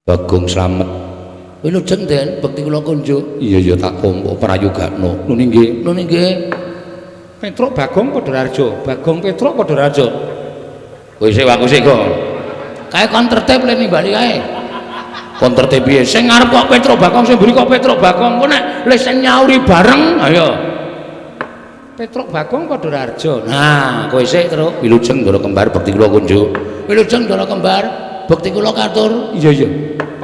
Bagong Slamet. Wilujeng Den, bekti kula kunjuk. Iya iya tak tampa prayogakno. Nun inggih, nun inggih. Petruk Bagong Padharjo, Bagong Petruk Padharjo. Kowe sik aku sik kok. Kae kon tertib le nimbali kae. Kon tertib piye? Sing ngarep kok Petruk Bagong, sing mburi kok Petruk Bagong. Kok nek le sing nyauri bareng, ayo. Petruk Bagong Padharjo. Nah, kowe sik Truk. Wilujeng Ndara Kembar bekti kula kunjuk. Wilujeng Ndara Kembar, bekti kula katur. Iya iya.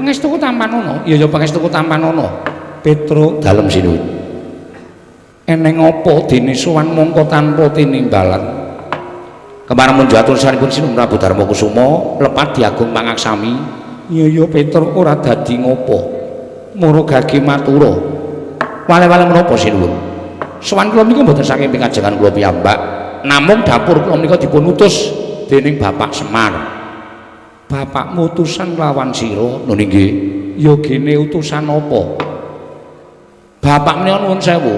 Pangestuku tampanono. Iya iya pangestuku tampanono. Petruk dalem sinuwun. Eneng apa dene sowan mongko tanpa tinimbalan. Kembar munjatur sanipun Sinuwun Prabu Darma Kusuma lepat diagung pangaksami. Iya iya Petruk ora dadi ngopo. Mara gage matura. Wale-wale menapa sinuwun? Sowan kula menika mboten saking pingajengan kula piyambak, namung dapur kula menika dipun utus dening Bapak Semar. Bapakmu utusan lawan sira. Nun inggih. Ya gene utusan apa? Bapak menika nuwun sewu.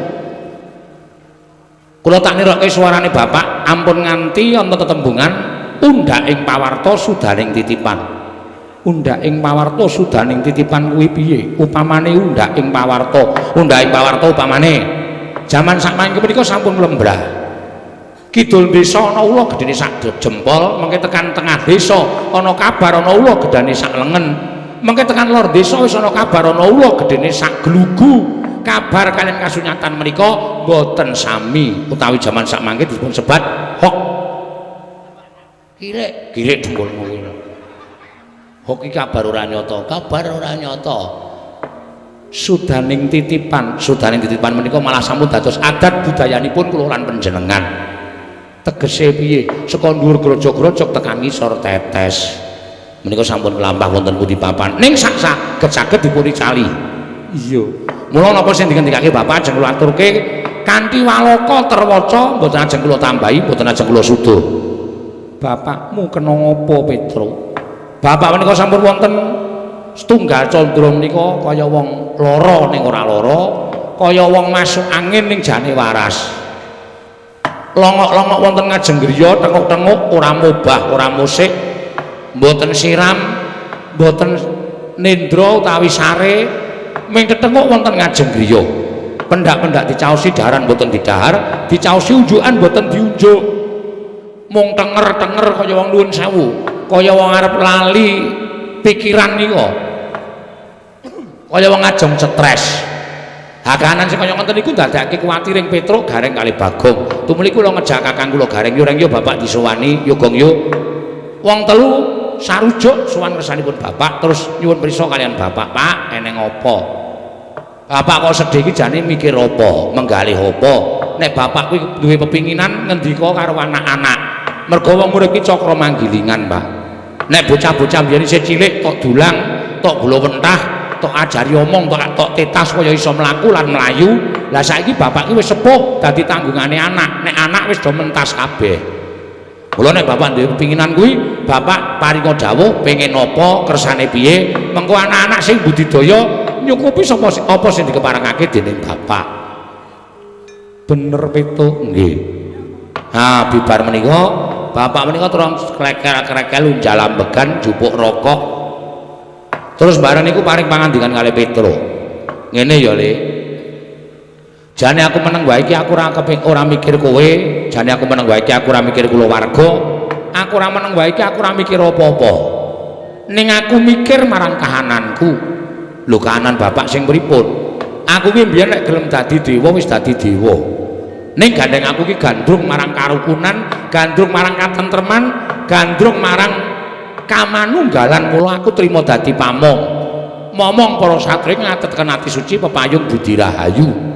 Kula tak nirokke suarane bapak ampun nganti ana tetembungan undhak ing pawarta sudaning titipan. Undhak ing pawarta sudaning titipan kuwi piye? Upamane undhak ing pawarta, undhak ing pawarta upamane jaman sakmangke menika sampun lembrah. Kidul desa ana ula gedene sak jempol, mengke tekan tengah desa ana kabar ana ula gedene sak lengen. Mengke tekan lor desa wis ana kabar ana ula gedene sak glugu. Kabar kalian kasunyatan menika mboten sami utawi jaman sakmangke dipun sebat hok. Kirik, kirik dengkulmu kuwi. Hok iki kabar ora nyata, kabar ora nyata. Sudaning titipan, sudaning titipan menika malah sampun dados adat budayanipun kula lan panjenengan. Tegese piye? Saka dhuwur grojog-grojog tekan ngisor tetes. Menika sampun kelampah wonten pundi papan. Ning sak saged-saged dipun icali. Iya. Mula napa sing dingendikake Bapak ajeng kula aturke kanthi waloka terwaca, mboten ajeng kula tambahi, mboten ajeng kula suda. Bapakmu kena ngapa, Petruk? Bapak menika sampun wonten setunggal candra menika kaya wong lara ning ora lara, kaya wong masuk angin ning jane waras. Longok-longok wonten ngajeng griya, tenguk-tenguk ora mobah, ora musik, mboten siram, mboten nendra utawi sare, ming tetenguk wonten ngajeng griya. Pendak-pendak dicaosi daharan mboten didahar, dicaosi unjukan mboten diunjuk. Mung tenger-tenger kaya wong nuwun sewu, kaya wong arep lali pikiran nika. Kaya wong ajeng stres. Hakanan sing kaya ngoten niku ndadekake kuwatir ing Petruk Gareng kali Bagong. Tumuli kula ngejak kakang kula Gareng, yo reng yo bapak disowani, yo gong yo. Wong telu sarujuk sowan kersanipun bapak terus nyuwun prisa kalian bapak, "Pak, eneng apa?" Bapak kok sedih iki jane mikir apa, menggalih apa? Nek bapak kuwi duwe pepinginan ngendika karo anak-anak. Mergo wong urip iki cakra manggilingan, Pak. Nek bocah-bocah biyen isih cilik tok dulang, tok gula wentah, tok ajari omong, tok tok tetas kaya iso mlaku lan mlayu. Lah saiki bapak ki wis sepuh dadi tanggungane anak. Nek anak wis do mentas kabeh. Mula nek bapak duwe pepinginan kuwi, bapak paringa dawuh pengen apa, kersane piye, mengko anak-anak sing budidaya nyukupi sapa apa sing dikeparengake dening bapak. Bener Petruk? Nggih. Ha, bibar menika bapak menika terus klekel-klekel unjal ambegan jupuk rokok. Terus bareng niku paring pangandikan kali Petruk. Ngene ya, Le. Jane aku meneng wae iki aku ora keping ora mikir kowe, jane aku meneng wae iki aku ora mikir kulawarga, aku ora meneng wae iki aku ora mikir apa-apa. Ning aku mikir marang kahananku. Lho kahanan bapak sing pripun? Aku ki mbiyen nek gelem dadi dewa wis dadi dewa. Ning gandeng aku ki gandrung marang karukunan, gandrung marang katentreman, gandrung marang kamanunggalan, mula aku trima dadi pamong. Momong para satria ngatetken ati suci pepayung budi rahayu.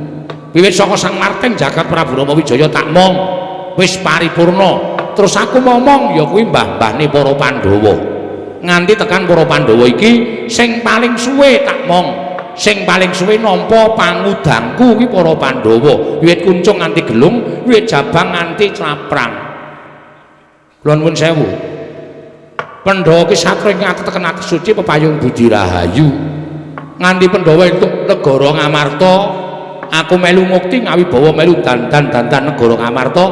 Wiwit saka Sang Marting jagat Prabu Rama Wijaya tak mong wis paripurna. Terus aku momong ya kuwi mbah-mbahne para Pandhawa. Nganti tekan para Pandhawa iki sing paling suwe tak mong, sing paling suwe nampa pangudangku kuwi para Pandhawa. Wiwit kuncung nganti gelung, wiwit jabang nganti claprang. Kula nuwun sewu. Pandhawa ki satria ngatetken ati suci pepayung budi rahayu. Nganti Pandhawa entuk negara Ngamarta, aku melu mukti ngawibawa melu dandan-dandan negara Ngamarta.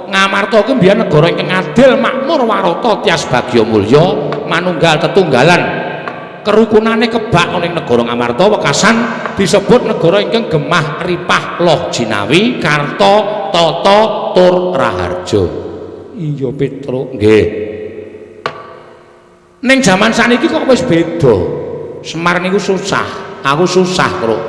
Ngamarta kuwi mbiyen negara ingkang adil, makmur, warata, tias bagya mulya, manunggal tetunggalan. Kerukunane kebak ana ing negara Ngamarta wekasan disebut negara ingkang gemah ripah loh jinawi karta tata tur raharja. Iya Petruk, nggih. Ning jaman saniki kok wis beda. Semar niku susah, aku susah, Truk.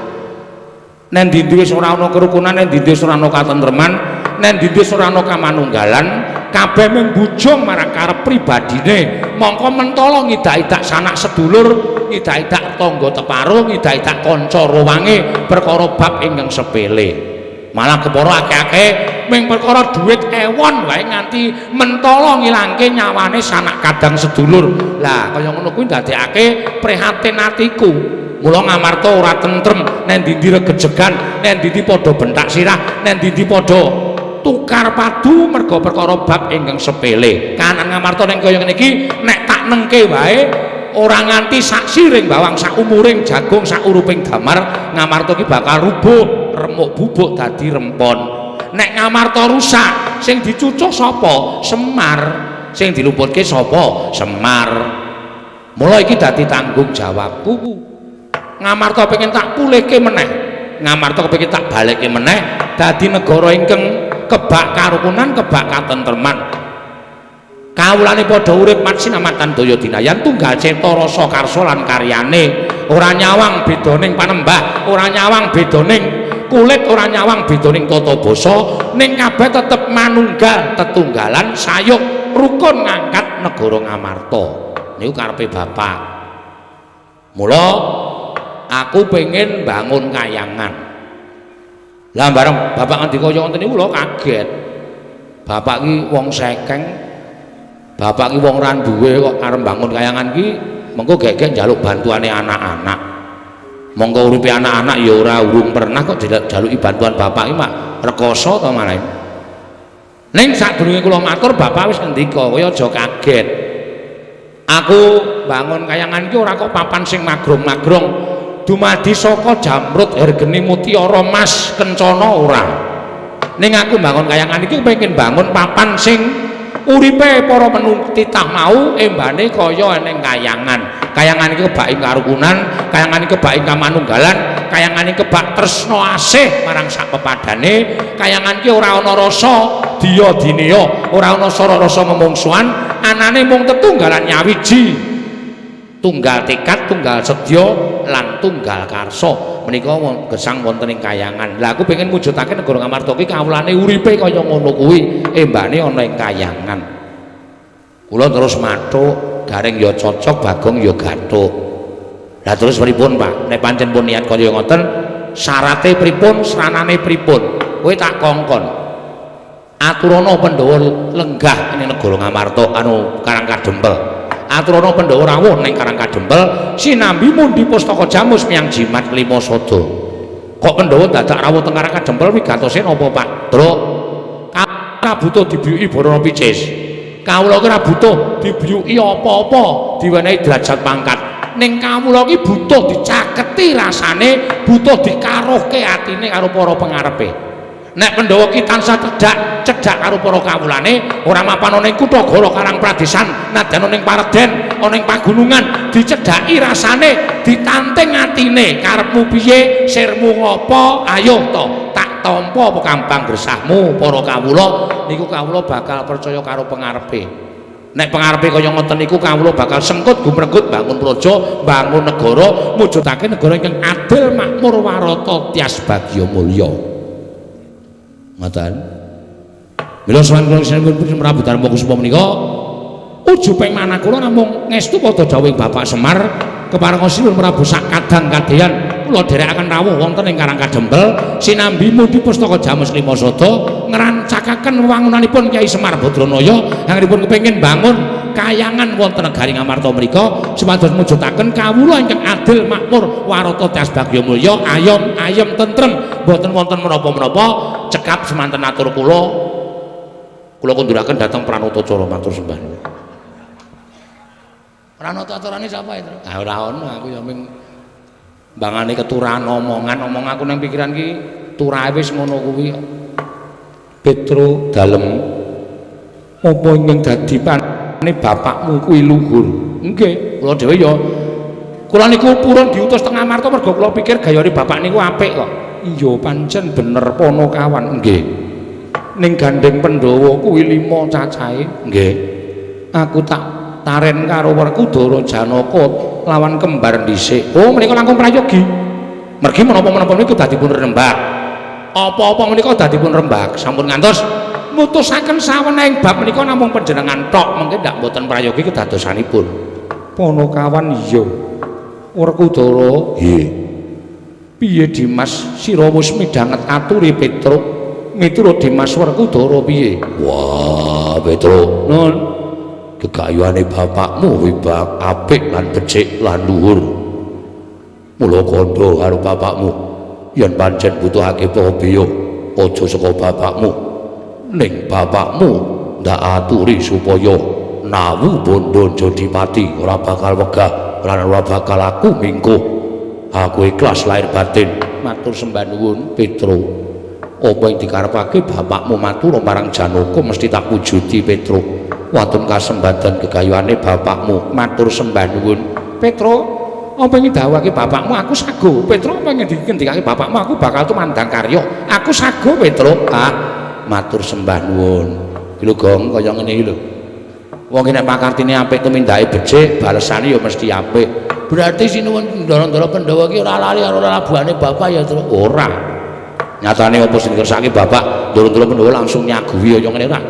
Nen ndi wis ora ana kerukunan, nen ndi wis ora ana katentreman, nen ndi wis ora ana kamanunggalan, kabeh mung bujung marang karep pribadine. Mongko mentala ngidak-idak sanak sedulur, ngidak-idak tangga teparo, ngidak-idak kanca ruwange perkara bab ingkang sepele. Malah kepara akeh-akeh mung perkara dhuwit ewon wae nganti mentala ngilangke nyawane sanak kadang sedulur. Lah kaya ngono kuwi ndadekake prihatin atiku. Mula Ngamarta ora tentrem, nen ndi regejegan, nen ndi padha bentak sirah, nen ndi padha tukar padu merga perkara bab ingkang sepele. Kahanan Ngamarta ning kaya ngene iki nek tak nengke wae ora nganti sak siring bawang, sak umuring jagung, sak uruping damar, Ngamarta ki bakal rubuh, remuk bubuk dadi rempon. Nek Ngamarta rusak, sing dicucuh sapa? Semar. Sing diluputke sapa? Semar. Mula iki dadi tanggung jawabku. Ngamarta pengen tak pulihke meneh, Ngamarta kepengin tak balekke meneh dadi negara ingkang kebak karukunan, kebak katentreman. Kawulane padha urip matsinamatan daya dinayan, tunggal cetha rasa karsa lan karyane. Ora nyawang bedaning panembah, ora nyawang bedaning kulit, ora nyawang bedaning tata basa, ning kabeh tetep manunggal tetunggalan sayuk rukun ngangkat negara Ngamarta. Niku karepe bapak. Mula aku pengen bangun kayangan. Lah bareng bapak ngendika kaya ngoten niku kula kaget. Bapak ki wong sekeng, bapak ki wong ra duwe kok arep bangun kayangan ki mengko gegek njaluk bantuane anak-anak. Monggo uripe anak-anak ya ora urung pernah kok dijaluki bantuan bapak ki mak rekoso to malah. Ning sadurunge kula matur, bapak wis ngendika, kowe aja kaget. Aku bangun kayangan ki ora kok papan sing magrong-magrong, dumadi saka jamrut hergeni mutiara mas kencana, ora. Ning aku bangun kayangan iki pengen bangun papan sing uripe para titah mau embane kaya eneng kayangan. Kayangan iki kebak ing karukunan, kayangan iki kebak ing kamanunggalan, kayangan iki kebak tresna asih marang sak pepadane. Kayangan iki ora ana rasa diya dineya, ora ana sara rasa memungsuhan, anane mung tetunggalan nyawiji, tunggal tekad, tunggal sedya lan tunggal karsa. Menika gesang wonten ing kayangan. Lah aku pengen mujudake negara Ngamarta ki kawulane uripe kaya ngono kuwi, embane ana ing kayangan. Kula terus mathuk, Gareng ya cocok, Bagong ya gathuk. Lah terus pripun, Pak? Nek pancen pun niat kaya ngoten, syarate pripun, sranane pripun? Kowe tak kongkon. Aturana Pandhawa lenggah ning negara Ngamarta anu Karang Kadempel. Aturana Pandhawa rawuh ning Karang Kadempel sinambi mundi pustaka jamus miyang jimat lima sada. Kok Pandhawa dadak rawuh teng Karang Kadempel wigatose napa, Pak? Truk. Ora butuh dibiyuki Barana Picis. Kawula ki ora butuh dibiyuki apa-apa, diwenehi derajat pangkat. Ning kawula ki butuh dicaketi rasane, butuh dikaruhke atine karo para pengarepe. Nek Pandhawa ki tansah cedhak cedhak karo para kawulane, ora mapan ana ing kutha Goro Karang Pradesan, nadyan ana ing pareden, ana ing pagunungan, dicedhaki rasane, ditanting atine, karepmu piye, sirmu ngopo, ayo to tak tampa apa kambang gresahmu para kawula. Niku kawula bakal percaya karo pengarepe. Nek pengarepe kaya ngoten niku kawula bakal sengkut gumregut bangun praja, bangun negara, mujudake negara ingkang adil, makmur, warata, tias bagya mulya. Ngoten. Mila sowan kula sinuwun Prabu Darma Kusuma menika ujuping manah kula namung ngestu padha dawuhing Bapak Semar keparenga sinuwun Prabu sak kadang kadeyan kula dherekaken rawuh wonten ing Karang Kadempel sinambi mundi pustaka Jamus Lima Sada ngrancakaken wewangunanipun Kyai Semar Badranaya anggenipun kepengin bangun kayangan wonten negari Ngamarta mriku supados mujudaken kawula ingkang adil, makmur, warata, tias bagya mulya, ayom ayem tentrem, boten wonten menapa-menapa. Cekap semanten atur kula, kula kunduraken dhateng Pranatacara, matur sembah nuwun. Pranatacarane sapa itu? Ah ora ono, aku ya ming mbangane keturahan omongan, omong aku nang pikiran ki turahe wis ngono kuwi. Petro dalem apa ingkang dadi pane bapakmu kuwi luhur? Nggih, kula dhewe ya Kula niku purun diutus teng Amarta mergo kula pikir gayane bapak niku apik kok. Iya pancen bener Ponokawan. Nggih. Ning gandeng Pandhawa kuwi 5 cacahe. Nggih. Aku tak taren karo Werkudara Janaka lawan kembar dhisik. Oh menika langkung prayogi. Mergi menapa-menapa niku dadi pun rembak. Apa-apa menika dadi pun rembak. Sampun ngantos mutusaken sawenehing bab menika namung panjenengan tok, mengke ndak mboten prayogi kedadosanipun. Ponokawan iya. Werkudara nggih. Piye Dimas sira wis midhanget aturi Petruk? Miturut Dimas Werkudara piye? Wah, Petruk, nun. Gegayuhane bapakmu kuwi apik lan becik lan luhur. Mula kandha karo bapakmu yen pancen butuhake prabeya aja saka bapakmu. Ning bapakmu ndak aturi supaya nawu bondo Jodipati ora bakal wegah lan ora bakal aku mingkuh. Aku ikhlas lahir batin. Matur sembah nuwun Petruk. Apa yang dikarepake bapakmu matur marang Janaka mesti tak wujudi Petruk. Waton kasembadan gegayuhane bapakmu. Matur sembah nuwun Petruk. Apa yang didhawuhake bapakmu aku sago. Petruk apa yang dikendikake bapakmu aku bakal tumandang karya. Aku sago Petruk. Ah, matur sembah nuwun. Iki lho Gong kaya ngene iki lho. Wong nek pakartine apik tumindake becik, balesane ya mesti apik. Berarti sinuwun Ndara-ndara Pandhawa iki ora lali karo lelabuhane bapak ya, Truk? Ora. Nyatane apa sing dikersake bapak, Ndara-ndara Pandhawa langsung nyaguhi kaya ngene ora.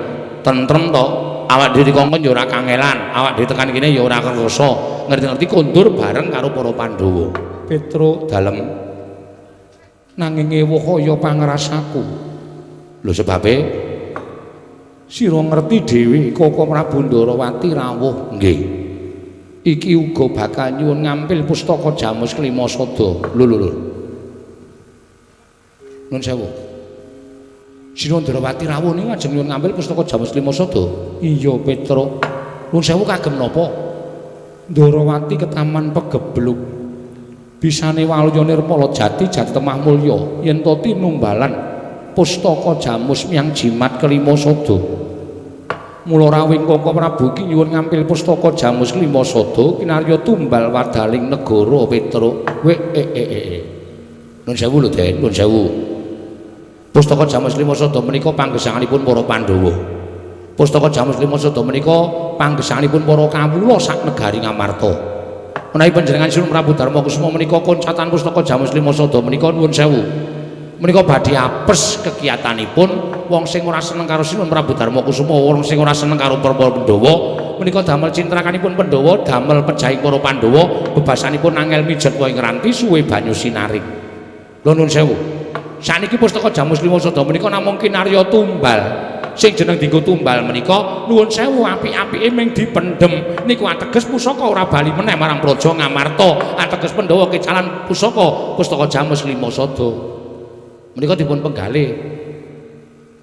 Tentrem to. Awak dhewe dikongkon ya ora kangelan, awak dhewe tekan kene ya ora kerasa. Ngerti-ngerti kondur bareng karo para Pandhawa. Petruk dalem nanging ewuh kaya pangrasaku. Lho sebabe sira ngerti dhewe Koko Prabu Ndarawati rawuh. Nggih. Iki uga bakal nyuwun ngampil pustaka Jamus Klima Sada. Lho lho lho. Nuwun sewu. Sira Ndarawati rawuh niku ajeng nyuwun ngampil pustaka Jamus Klima Sada. Iya Petruk. Nuwun sewu kagem napa? Ndarawati ketaman pegebluk. Bisane waluya nirmala jati jati temah mulya yen to tinumbalan pustaka Jamus miyang jimat kelima sada. Mula rawuhing Koko Prabu iki nyuwun ngampil pustaka Jamus kelima sada kinarya tumbal wadaling negara Petruk. We e e e. Nuwun sewu lho Den, nuwun sewu. Pustaka Jamus Lima Sada menika panggesanganipun para Pandhawa. Pustaka Jamus Lima Sada menika panggesanganipun para kawula sak negari Ngamarta. Menawi panjenengan Sinuwun Prabu Darma Kusuma menika koncatan pustaka Jamus Lima Sada menika nuwun sewu. Menika badhe apes kegiatanipun wong sing ora seneng karo Sinuwun Prabu Darma Kusuma, wong sing ora seneng karo para Pandhawa menika damel cintrakanipun Pandhawa, damel pejahing para Pandhawa, bebasanipun angel mijet wae ngranti suwe banyu sinaring. Lho nuwun sewu. Saniki pustaka Jamus Lima Sada menika namung kinarya tumbal. Sing jeneng dienggo tumbal menika nuwun sewu apik-apike ming dipendhem. Niku ateges pusaka ora bali meneh marang Praja Ngamarta. Ateges Pandhawa kecalan pusaka pustaka Jamus Lima Sada. Menika dipun penggalih.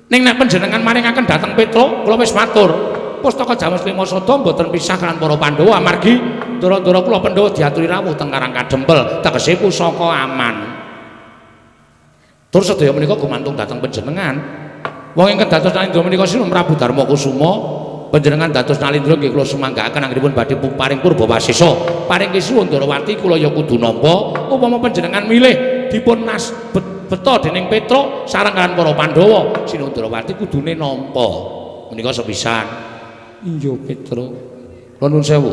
Ning nek panjenengan maringaken dhateng Petruk, kula wis matur. Pustaka Jamus Lima Sada mboten pisah kan para Pandhawa amargi ndara-ndara kula Pandhawa diaturi rawuh teng Karang Kadempel, tegese pusaka aman. Terus sedaya menika gumantung dhateng panjenengan. Wong ingkang dados Nalindra menika Sinuwun Prabu Darma Kusuma, panjenengan dados Nalindra nggih kula sumanggaaken anggenipun badhe paring purba wasesa. Paring kisuwun Ndarawati kula ya kudu nampa. Upama panjenengan milih dipun nas beta dening Petruk sareng kaliyan para Pandhawa, Sinuwun Ndarawati kudune nampa. Menika sepisan. Iya Petruk. Kula nuwun sewu.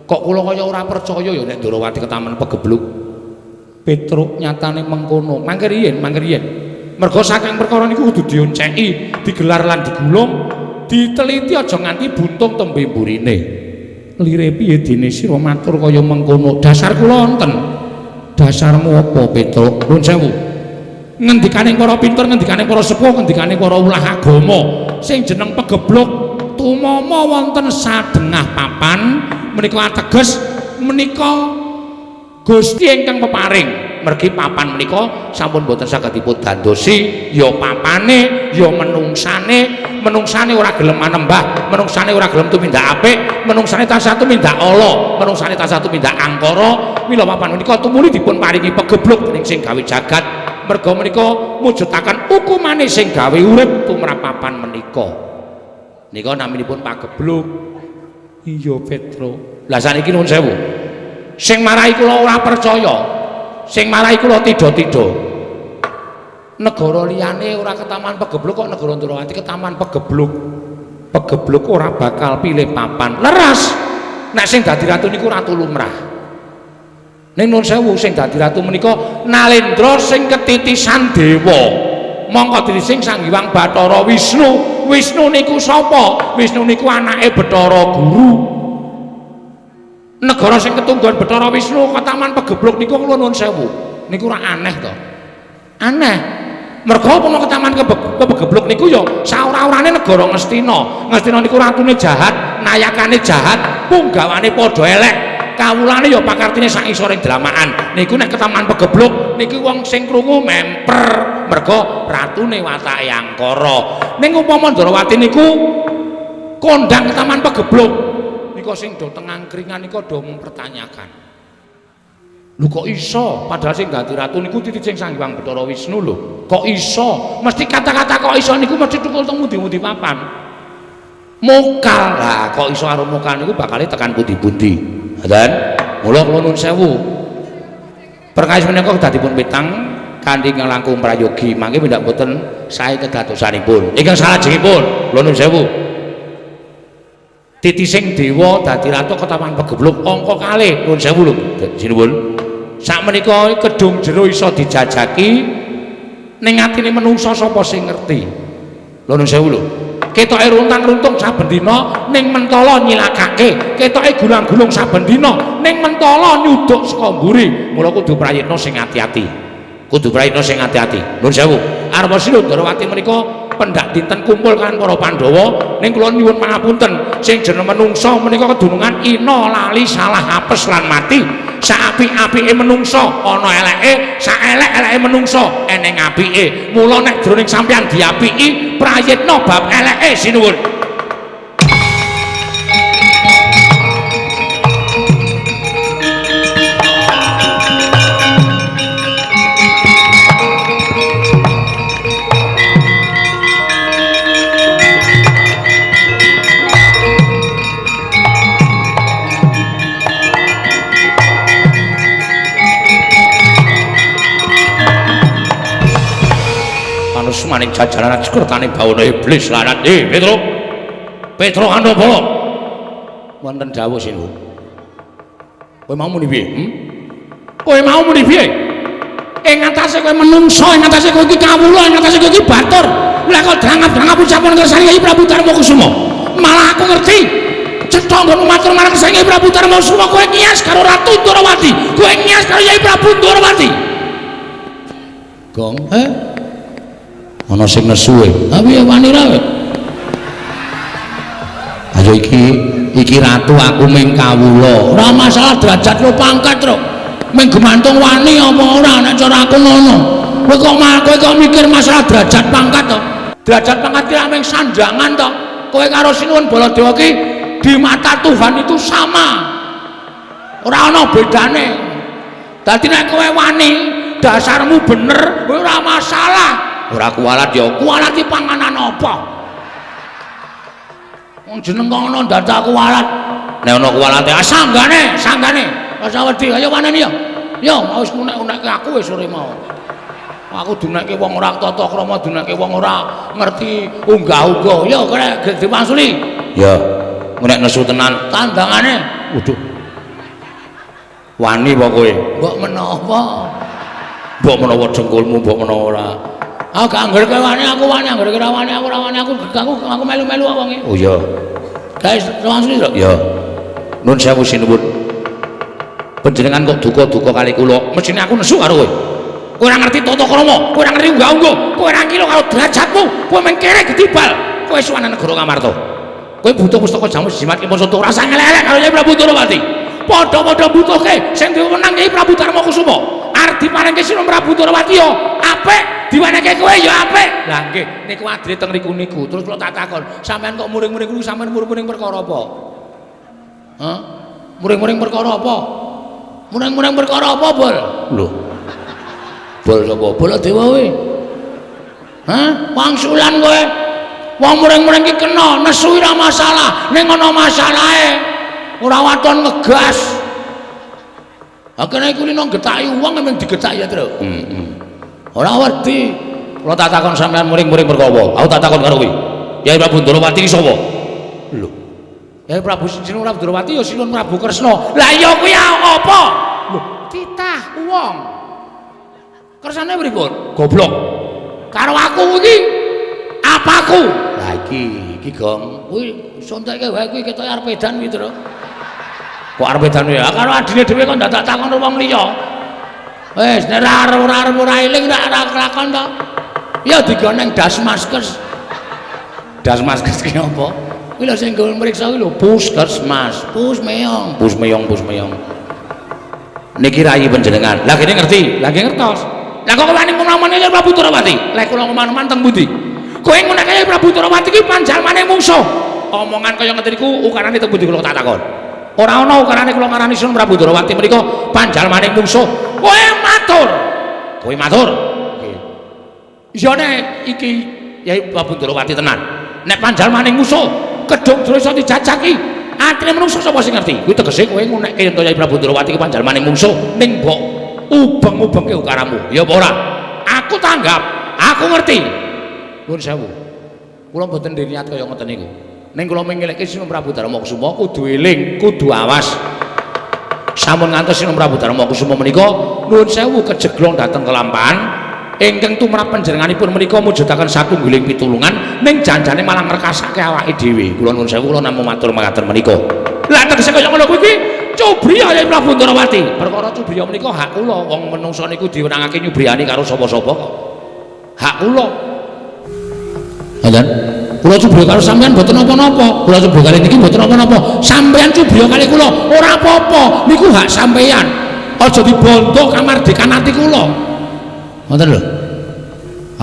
Kok kula kaya ora percaya ya nek Ndarawati ketaman pegebluk. Petruk nyatane mengkono. Mangke riyin, mangke riyin. Merga saking perkara niku kudu dionceki, digelar lan digulung, diteliti aja nganti buntung tembe mburine. Lire piye dene sira matur kaya mengkono? Dasar kula wonten. Dasarmu apa, Petruk? Nuwun sewu. Ngendikane para pinter, ngendikane para sepuh, ngendikane para ulah agama, sing jeneng pegebluk tumama wonten sadengah papan menika ateges menika Gusti ingkang peparing. Mergi papan menika sampun boten saged dipun dandosi, ya papane, ya menungsane, menungsane ora gelem manembah, menungsane ora gelem tumindak apik, menungsane tansah tumindak ala, menungsane tansah tumindak angkara. Mila papan menika tumuli dipun paringi pegebluk dening sing gawe jagat. Merga menika mujudaken hukumane sing gawe urip tumrap papan menika. Nika naminipun pagebluk. Iya Petro. Lah saniki nuwun sewu. Sing marai kula ora percaya, sing marai kula tidha-tidha. Negara liyane ora ketaman pegebluk kok negara Ndrawati ketaman pegebluk. Pegebluk ora bakal pilih papan. Leres. Nek sing dadi ratu niku ratu lumrah. Ning nuwun sewu sing dadi ratu menika Nalendra sing ketitisan dewa. Mongko ditising Sang Hyang Bathara Wisnu. Wisnu niku sapa? Wisnu niku anake Bathara Guru. Negara sing ketunggon Bathara Wisnu ketaman pegebluk niku kula nuwun sewu. Niku ora aneh to. Aneh. Mergo apa mau ketaman pegebluk niku ya saora-orane negara Ngastina. Ngastina niku ratune jahat, nayakane jahat, punggawane padha elek. Kawulane ya pakartine sak isoring dlamaan. Niku nek ketaman pegebluk niku wong sing krungu memper. Mergo ratune watake angkara. Ning upama Ndrawati niku kondang ketaman pegebluk niku sing do teng angkringan niku do mempertanyakan. Lho kok iso? Padahal sing dadi ratu niku titising Sang Hyang Bathara Wisnu lho. Kok iso? Mesti kata-kata kok iso niku mesti tukul teng pundi-pundi papan. Mokal. Lah kok iso karo mokal niku bakale tekan pundi-pundi. Ngoten. Mula kula nuwun sewu. Perkawis menika kedadipun pitang kanthi ingkang langkung prayogi mangke pindak boten sae kedadosanipun. Ingkang salajengipun kula nuwun sewu. Titising dewa dadi ratu ketaman pegebluk angka kalih nuwun sewu lho sinuwun. Sakmenika kedung jero iso dijajaki ning atine menungsa sapa sing ngerti. Lho nuwun sewu lho. Ketoke runtang-runtung saben dina ning mentala nyilakake, ketoke gulang-gulung saben dina ning mentala nyuduk saka mburi. Mula kudu prayitna sing ati-ati. Kudu prayitna sing ati-ati. Nuwun sewu. Arwa Sila Ndrawati menika pendak dinten kumpul kan para Pandhawa ning kula nyuwun pangapunten sing jeneng menungsa menika kedunungan ina lali salah apes lan mati. Saapik-apike menungsa ana eleke, saelek-eleke menungsa eneng apike. Mula nek jroning sampeyan diapiki prayitna bab eleke sinuwun. Maning jajaran sekertane bawana iblis lanat. Petro. Petro Handobala. Wonten dawuh sinuwun. Kowe mau muni piye? Kowe mau muni piye? Ing atase kowe menungsa, ing atase kowe iki kawula, ing atase kowe iki batur. Lah kok drangap-drangap ucapan kersane Kyai Prabu Darma Kusuma. Malah aku ngerti. Cetha nggonmu matur marang kersane Kyai Prabu Darma Kusuma, kowe ngias karo Ratu Ndrawati. Kowe ngias karo Kyai Prabu Ndrawati. Gong, ana sing nesu e. Ha piye wani ra kowe? Ayo iki ratu aku ming kawula. Ora masalah derajat lo pangkat ro. Ming gemantung wani apa ora nek cara aku ngono. Kowe kok mikir masalah derajat pangkat to? Derajat pangkat ki ming sandangan to. Kowe karo Sinuwun Baladewa ki di mata Tuhan itu sama. Ora ana bedane. Dadi nek kowe wani, dasarmu bener, ora masalah. Ora kualat ya, kualat iki panganan apa? Wong jeneng kok ngono dadak kualat. Nek ana kualate, ah sanggane, sanggane. Rasa wedi, ayo waneni ya. Yo, wis unek-unekke aku wis sore mau. Aku dunekke wong ora tata krama, dunekke wong ora ngerti unggah-ungguh. Yo kene diwangsuli. Ya, nek nesu tenan tandangane. Waduh. Wani apa kowe? Mbok menawa. Mbok menawa dengkulmu, mbok menawa ora. Aku gak angger kowe wani, aku wani, angger kowe wani, aku ora wani, aku melu-melu wonge. Oh iya. Guys, langsung lho. Ya. Nun sewu sinuwun. Panjenengan kok duka-duka kali kula. Mesthine aku nesu karo kowe. Kowe ora ngerti tata krama, kowe ora ngerti unggah-ungguh, kowe ora ngira karo derajatmu, kowe mung kere gedibal. Kowe suwane negara Ngamarta. Kowe butuh pustaka jamus jimat kimpun suntuk rasa ngelek-elek karo Kyai Prabu Ndrawati. Padha-padha butuhke sing diwenang Kyai Prabu Darma Kusuma. Arep diparingke Sinuwun Prabu Ndrawati ya apik. Diwenehke kowe ya apik. Lah nggih, niku adile teng riku niku. Terus kula tak takon, sampean kok muring-muring kuwi sampean muring-muring perkara apa? Hah? Muring-muring perkara apa? Muring-muring perkara apa, Bol? Lho. Bol sapa? Baladewa kowe. Hah? Wangsulan kowe. Wong muring-muring ki kena, nesu ora masalah, ning ana masalahe. Ora waton ngegas. Ha kene kulino getaki wong emang digetaki ya, Tru. Heeh. Ora wedi. Kula tak takon sampean muring-muring perkara apa? Aku tak takon karo kowe. Yai Prabu Ndorowati ki sapa? Lho. Yai Prabu Sinuwun Prabu Ndorowati ya Sinuwun Prabu Kresna. Lah iya kuwi apa? Lho, titah wong. Kersane pripun? Goblok. Karo aku iki apaku? Lah iki, iki Gong. Kuwi sontekke wae kuwi ketoke arep edan kuwi, Tru. Kok arep edan ya? Karo adine dhewe kok dadak takon wong liya. Wis nek ora arep ora eling ora kelakon to. Ya digoneng Dasmaskes. Dasmaskes ki apa? Kuwi lho sing nggo mriksa kuwi lho Puskesmas. Pus meyong, pus meyong, pus meyong. Niki rayi panjenengan. Lah kene ngerti, lah nggih ngertos. Lah kok wani ngomong ya Prabu Ndorowati? Lah kula ngomong teng pundi? Kowe ngunake Prabu Ndorowati ki panjalmane mungsuh. Omongan kaya ngeten niku ukarane teng pundi kula tak takon. Ora ana ukarane kula ngarani Sun Prabu Ndorowati menika panjalmane mungsuh. Kowe matur. Kowe matur. Nggih. Iya nek iki Yai Prabu Ndorowati tenan. Nek panjalmane mungsuh, kedung dura iso dijajaki. Atine menungso sapa sing ngerti? Kuwi tegese kowe ngunekke yen Yai Prabu Ndorowati ki panjalmane mungsuh ning mbok ubeng-ubengke ukaramu. Ya apa ora? Aku tanggap, aku ngerti. Nuwun sewu. Kula mboten niat kaya ngoten niku. Ning kula mengelekke Sinuwun Prabu Darma Kusuma kudu eling, kudu awas. Sampun ngantos Sinuwun Prabu Darma Kusuma menika nuwun sewu kejeglong dhateng kelampahan ingkang tumrap panjenenganipun menika mujudaken satunggiling pitulungan ning janjane malah ngrekasake awake dhewe. Kula nuwun sewu kula namung matur mekaten menika. Lah tegese kaya ngono kuwi iki cubriya Yai Prabu Ndorowati. Perkara cubriya menika hak kula, wong menungsa niku diwenangake nyubriyani karo sapa-sapa kok. Hak kula. Ngoten. Kula cubriya karo sampean mboten napa-napa. Kula cubriya kali niki mboten napa-napa. Sampean cubriya kali kula ora apa-apa. Niku hak sampean. Aja dibondo kamardikan ati kula. Ngoten lho.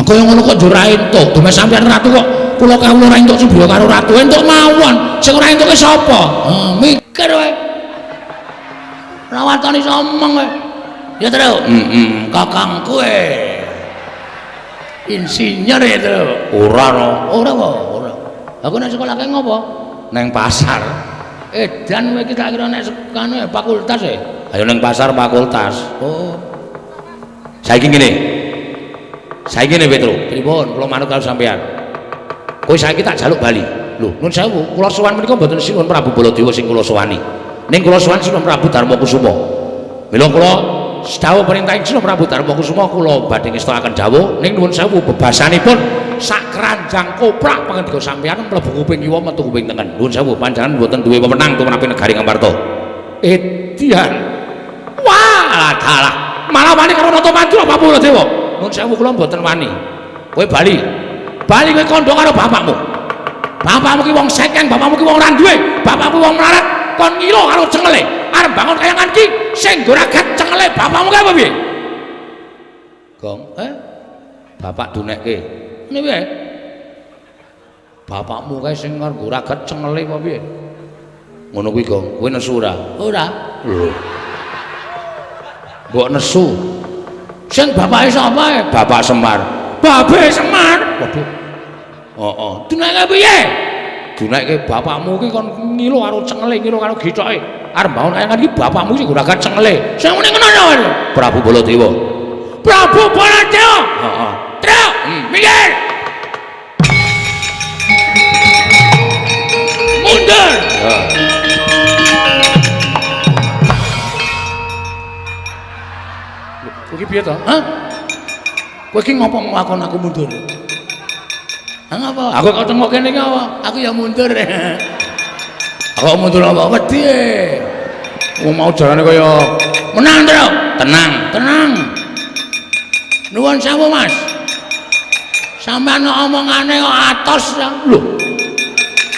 Aku yang ngono kok njur ra entuk. Dume sampean ratu kok kula kawula ora entuk cubriya karo ratu. Entuk mawon. Sing ora entuke sapa? Mikir wae. Ora watone iso omong kowe. Ya, Tru. Heeh, kakangku e. Insinyur ya, Tru. Ora no. Ora kok, ora. Aku nek sekolah kae ngopo? Neng pasar. Edan kowe iki tak kira nek kanu fakultas e. Ayo neng pasar fakultas. Oh. Saiki ngene. Saiki ngene, Petro. Pripun? Kula manut karo sampean. Kowe saiki tak jaluk bali. Lho, nun sewu, kula sowan menika mboten Sinuwun Prabu Baladewa sing kula sowani. Ning kula sowan Sinuwun Prabu Darma Kusuma. Mila kula dawuh perintah Sinuwun Prabu Darma Kusuma kula badhe ngestokaken dawuh ning nuwun sewu bebasanipun sak keranjang koprak pangendika sampean mlebu kuping kiwa metu kuping tengen. Nuwun sewu panjenengan mboten duwe wewenang tumrap negari Ngamarta. Edian. Wah, dalah. Malah wani karo Nata Mandura Prabu Baladewa. Nuwun sewu kula mboten wani. Kowe bali. Bali kowe kandha karo bapakmu. Bapakmu ki wong sekeng, bapakmu ki wong ora duwe, bapakmu wong melarat, kon ngilo karo cengele. Arep bangun kayangan ki sing nggo ragat cengele bapakmu kae apa piye? Gong, Bapak dunekke. Ngene piye? Bapakmu kae sing nggo ragat cengele apa piye? Ngono kuwi, Gong. Kowe nesu ora? Ora. Lho. Mbok nesu. Sing bapake sapa e? Bapak Semar. Babe Semar. Waduh. Heeh. Dunekke piye? Dunekke bapakmu ki kon ngilo karo cengele, ngilo karo githoke. Arep bangun kayangan iki bapakmu sing nggo cengele. Sing muni ngono ya? Prabu Baladewa. Prabu Baladewa. Heeh. Truk, minggir. Mundur. Heeh. Kowe iki piye to? Hah? Kowe iki ngopo nglakon aku mundur? Ha ngapa? Aku kok tengok kene iki apa? Aku ya mundur. Aku mundur apa? Wedi. Wong mau jarane kaya menang, Truk. Tenang, tenang. Nuwun sewu, Mas. Sampeyan omongane kok atos ya. Lho.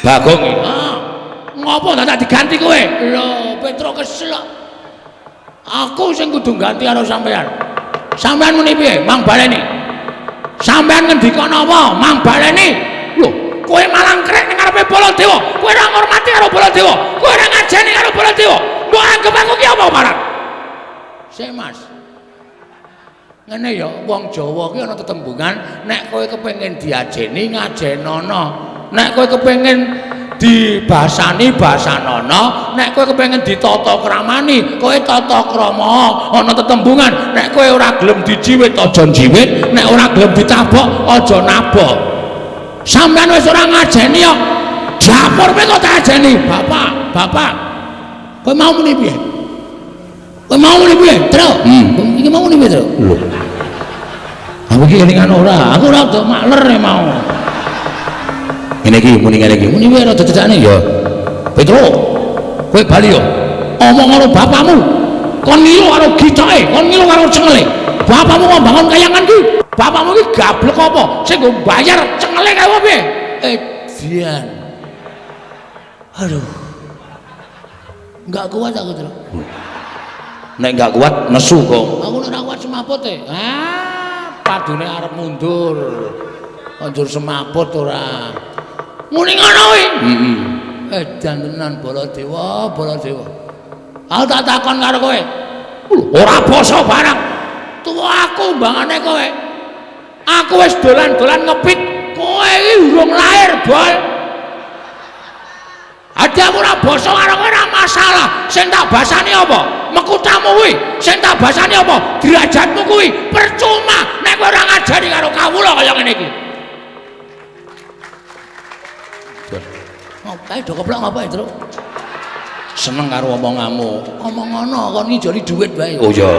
Bagong iki. Ha. Ngopo dadak diganti kowe? Lho, Petro kesel kok. Aku sing kudu ganti karo sampeyan. Sampeyan muni piye? Mang baleni. Sampeyan ngendika napa? Mang baleni. Lho, kowe malah ngrek ning ngarepe Baladewa. Kowe ora ngurmati karo Baladewa. Kowe ora ngajeni karo Baladewa. Mbok anggep aku ki apa marang? Sik, Mas. Ngene ya, wong Jawa ki ana tetembungan nek kowe kepengin diajeni ngajenono. Nek kowe kepengin dibasani basanana, nek kowe kepengin ditata kramani, kowe tata krama. Ana tetembungan, nek kowe ora gelem dijiwit aja njiwit, nek ora gelem ditabok aja nabok. Sampeyan wis ora ngajeni kok. Japur kowe kok tak ajeni? Bapak, bapak. Kowe mau muni piye? Kowe mau muni piye, Tru? Iki mau muni piye, Tru? Lho. Aku iki kelingan ora, aku ora rada makler e mau. Ngene iki muni ngene iki. Muni wae rada cecakne ya. Petro, kowe bali yo. Omong karo bapakmu. Kon ngilu karo gitoke, kon ngilu karo cengele. Bapakmu kok bangun kayangan ki. Bapakmu ki gablek apa? Sing nggo bayar cengele kae apa piye? Edian. Aduh. Enggak kuat aku, Tru. Nek enggak kuat nesu kok. Aku nek ora kuat semaput e. Ah, padune arep mundur. Anjur semaput ora. Muni ngono kuwi. Heeh. Edan tenan Baladewa, Baladewa. Aku tak takon karo kowe. Ora basa barang. Tuwa aku mbangane kowe. Aku wis dolan-dolan ngepit, kowe iki urung lahir, Bol. Adi aku ora basa karo kowe ora masalah. Sing tak basani apa? Mekutamu kuwi. Sing tak basani apa? Derajatmu kuwi. Percuma nek kowe ora ngajari karo kawula kaya ngene iki. Kae do keplok ngapa, Tru? Seneng karo omonganmu. Omong ngono kon ngijoli dhuwit wae. Oh iya.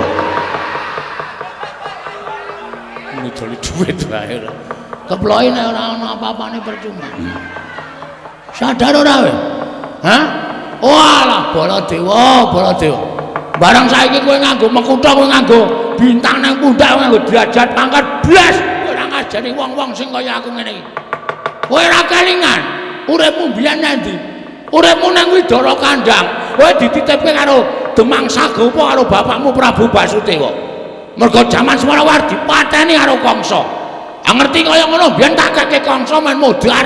Ngijoli dhuwit wae ora. Keploke nek ora ana apa-apane percuma. Sadar ora kowe? Hah? Walah Baladewa, Baladewa. Barang saiki kowe nganggo mekutha, kowe nganggo bintang nang pundak, kowe nganggo derajat pangkat blas, kowe ora ngajari wong-wong sing kaya aku ngene iki. Kowe ora kelingan. Uripmu mbiyen nang ndi? Uripmu nang Widara Kandang. Kowe dititipke karo Demang Sagopa karo bapakmu Prabu Basudewa. Mergo jaman semono war dipateni karo Kangsa. Ah ngerti kaya ngono mbiyen tak keke Kangsa men modar.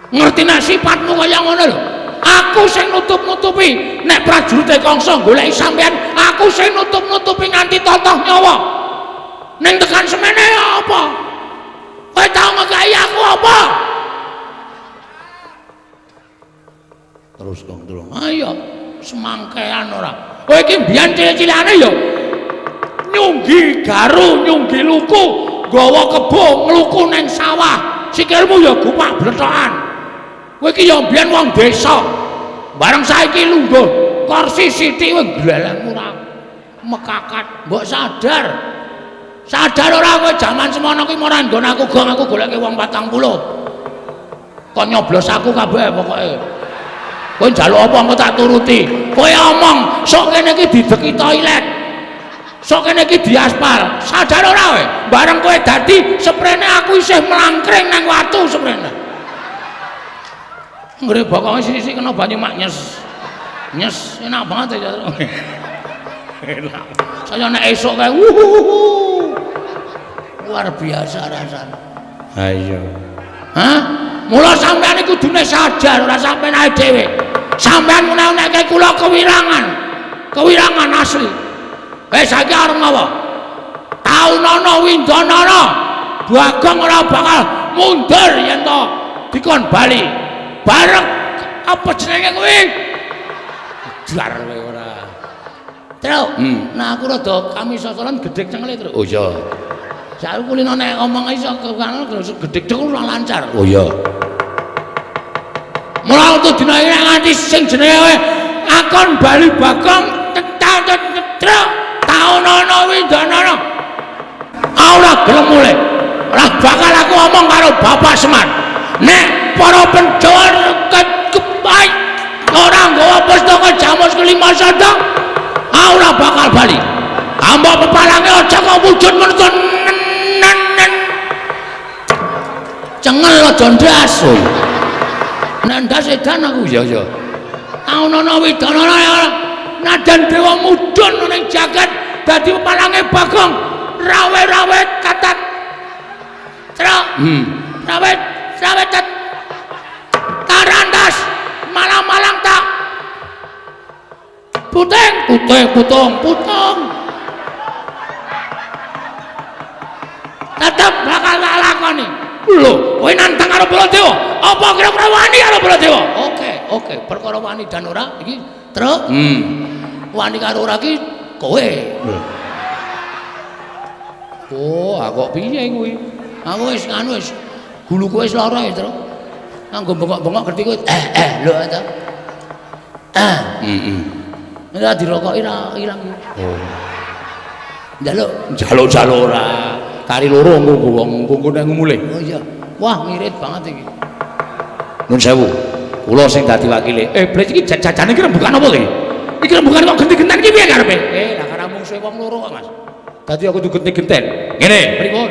Ngerti nek sifatmu kaya ngono lho. Aku sing nutup-nutupi nek prajurite Kangsa goleki sampean, aku sing nutup-nutupi nganti totoh nyawa. Ning tekan semene apa? Kowe tau ngekeki aku apa? Terus kong terus. Ayo semangkean ora. Kowe iki mbiyen cilik-cilikane ya nyunggi garu, nyunggi luku, nggawa kebo ngluku ning sawah. Sikilmu ya gupak blethokan. Kowe iki ya mbiyen wong desa. Bareng saiki lungguh kursi sithik kowe glelengmu ora mekakat. Mbok sadar. Sadar ora kowe jaman semono kuwi ora nggon aku gong, aku goleke wong 40. Kon nyoblos aku kabeh pokoke. Kowe njaluk apa engko tak turuti. Kowe omong sok kene iki dideki toilet. Sok kene iki diaspal. Sadar ora kowe? Bareng kowe dadi seprene aku isih mlangkring nang watu seprene. Nggre bokonge sithik-sithik kena banyu mak nyes. Nyes enak banget ya. Enak. Saya nek esuk kae wuhuhuhu. Luar biasa rasane. Ha iya. Hah? Mula sampean iki kudune sadar ora sampean ae dhewe. Sampean menawa-menawa kula kewirangan. Kewirangan asli. Wis saiki arep ngapa? Taunana windanana. Bagong ora bakal mundur yen to dikon bali. Bareng apa jenenge kuwi? Jar kowe ora. Tru. Nah aku rada kami sosolan gedhek cengele, Tru. Oh iya. Saiki kulino nek omong iso gedhek cengel ora lancar. Oh iya. Mula untuk dina iki nganti sing jenenge akon bali Bagong tetruk taunana windanana. Ora gelem mulih. Ora bakal aku omong karo Bapak Semar. Nek para Pandhawa kepai ora nggawa pustaka Jamus kelima sanda, ora bakal bali. Hamba pepalange aja kok wujud menurut cengel aja ndas. Nek ndas edan aku. Ya ya. Taunana widanana nadan dewa mudhun ning jagat dadi pepalange Bagong rawe-rawe tatat. Truk. Rawe rawe tat. Tarantas malang-malang tak. Puting, puting, putung, putung. Tetep bakal tak lakoni. Lho, kowe nantang karo Baladewa? Apa kira-kira ora wani karo Baladewa. Oke, oke, perkara wani dan ora iki truk. Wani karo ora iki kowe. Oh, kok piye kuwi? Aku wis anu wis guluku wis lara ya, Truk. Nganggo bengok-bengok ngerti kowe. Lho ta. Heeh. Ora dirokoki ra ilang iki. Oh. Njaluk, njaluk-njaluk ora. Kari loro engko wong engko nek mulih. Oh iya. Wah, ngirit banget iki. Nun sewu. Kula sing dadi wakile. Blek iki jajane iki rembukan apa iki? Iki rembukan kok genti-genten iki piye karepe? Lah karo mungsuhe wong loro kok, Mas. Dadi aku kudu genti-genten. Ngene, pripun?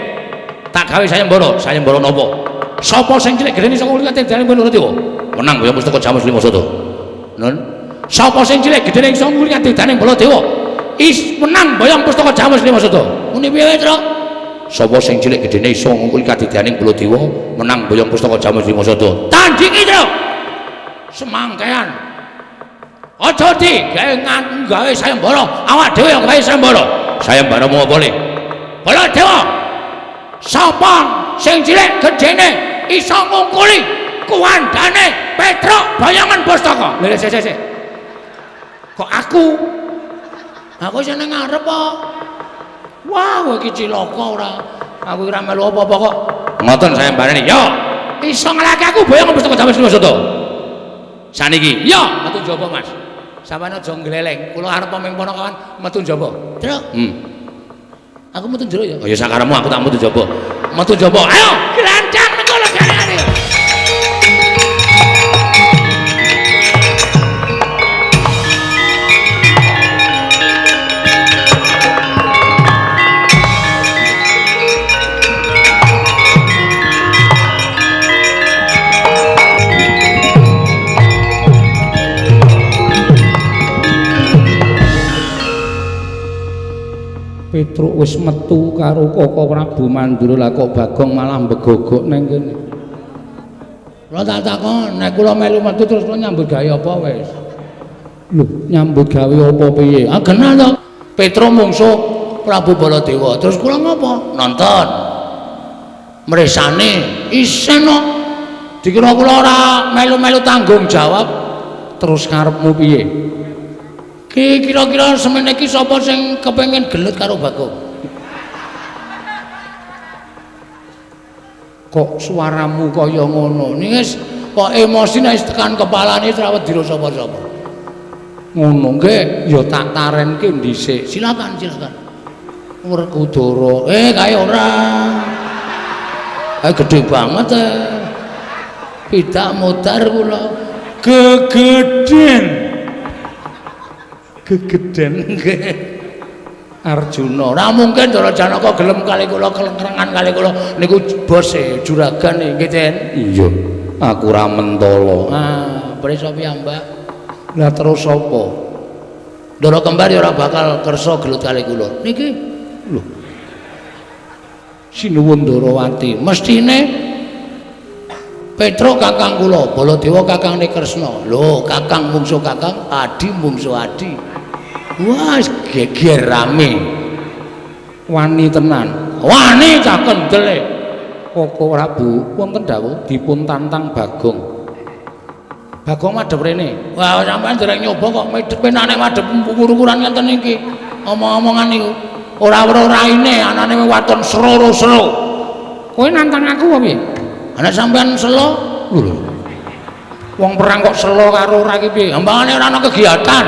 Tak gawe sayembara, sayembara napa? Sapa sing cilik gedene saka ulikan dalem Baladewa? Menang boyong pustaka Jamus Lima Sata. Nun. Sapa sing cilik gedene iso ngulikan dalem Baladewa? Is menang boyong pustaka Jamus Lima Sata. Muni piye, Truk? Sapa sing cilik gedene iso ngungkuli kadidyaning Baladewa menang boyong pustaka Jamus Lima Sata. Tandingi, Truk. Semangkean. Aja di gawe gawe sayembara, awak dhewe yang gawe sayembara. Sayembara mau apa le? Baladewa. Sapa sing cilik gedene iso ngungkuli kuwandane Petruk boyongan pustaka. Lha sik sik sik. Kok aku? Aku sing nang ngarep kok. Wah, kowe iki cilaka ora. Aku ora melu apa-apa kok. Ngoten sayembarane. Yo, iso ngalahke aku boyongan pustaka Jamus Lima Sata. Saniki, yo metu njaba, Mas. Sampeyan aja ngleleng. Kula arep ming ponokawan metu njaba. Truk. Aku metu njero ya. Oh ya sakaremu aku tak metu njaba. Metu njaba. Ayo, glancang nang kono garane. Petruk wis metu karo Koko Prabu Mandura, lah kok Bagong malah mbegogok nang kene. Kula tak takon, nek kula melu metu terus kula nyambut gawe apa wis? Lho, nyambut gawe apa piye? Ah genah to. Petruk mungsuh Prabu Baladewa. Terus kula ngopo? Nonton. Mresane isen kok. Dikira kula ora melu-melu tanggung jawab. Terus karepmu piye? Ki kira-kira semene iki sapa sing kepengin gelut karo Bagong? Kok suaramu kaya ngono? Niki wis kok emosi nek wis tekan kepalane ora wedi sapa-sapa. Ngono nggih, ya tak tarenke dhisik. Silakan, silakan. Werkudara. Kae ora. Kae gedhe banget. Pidak modar kula. Gegeden. Gegeden nggih. Arjuna. Ora mungkin Ndara Janaka gelem kali kula kelengrengan kali kula niku bose juragan nggih, Den. Iya. Aku ora mentala. Ah, prisa piyambak. Lah terus sapa? Ndara kembar ya ora bakal kersa gelut kali kula. Niki lho. Sinuwun Ndarawati, mestine Petruk kakang kula, Baladewa kakangne Kresna. Lho, kakang mungsuh kakang, adi mungsuh adi. Wah, geger rame. Wani tenan. Wani cah kendele. Koko Prabu wonten dawuh dipun tantang Bagong. Bagong madhep rene. Wah, sampean dereng nyoba kok medhepe nek madhep ukur-ukuran ngenten iki. Omong-omongan niku ora weruh raine, anane waton sero-sero. Kowe nantang aku apa piye? Ana sampean selo? Lho. Wong perang kok selo karo ora iki piye? Ambangane ora ana kegiatan.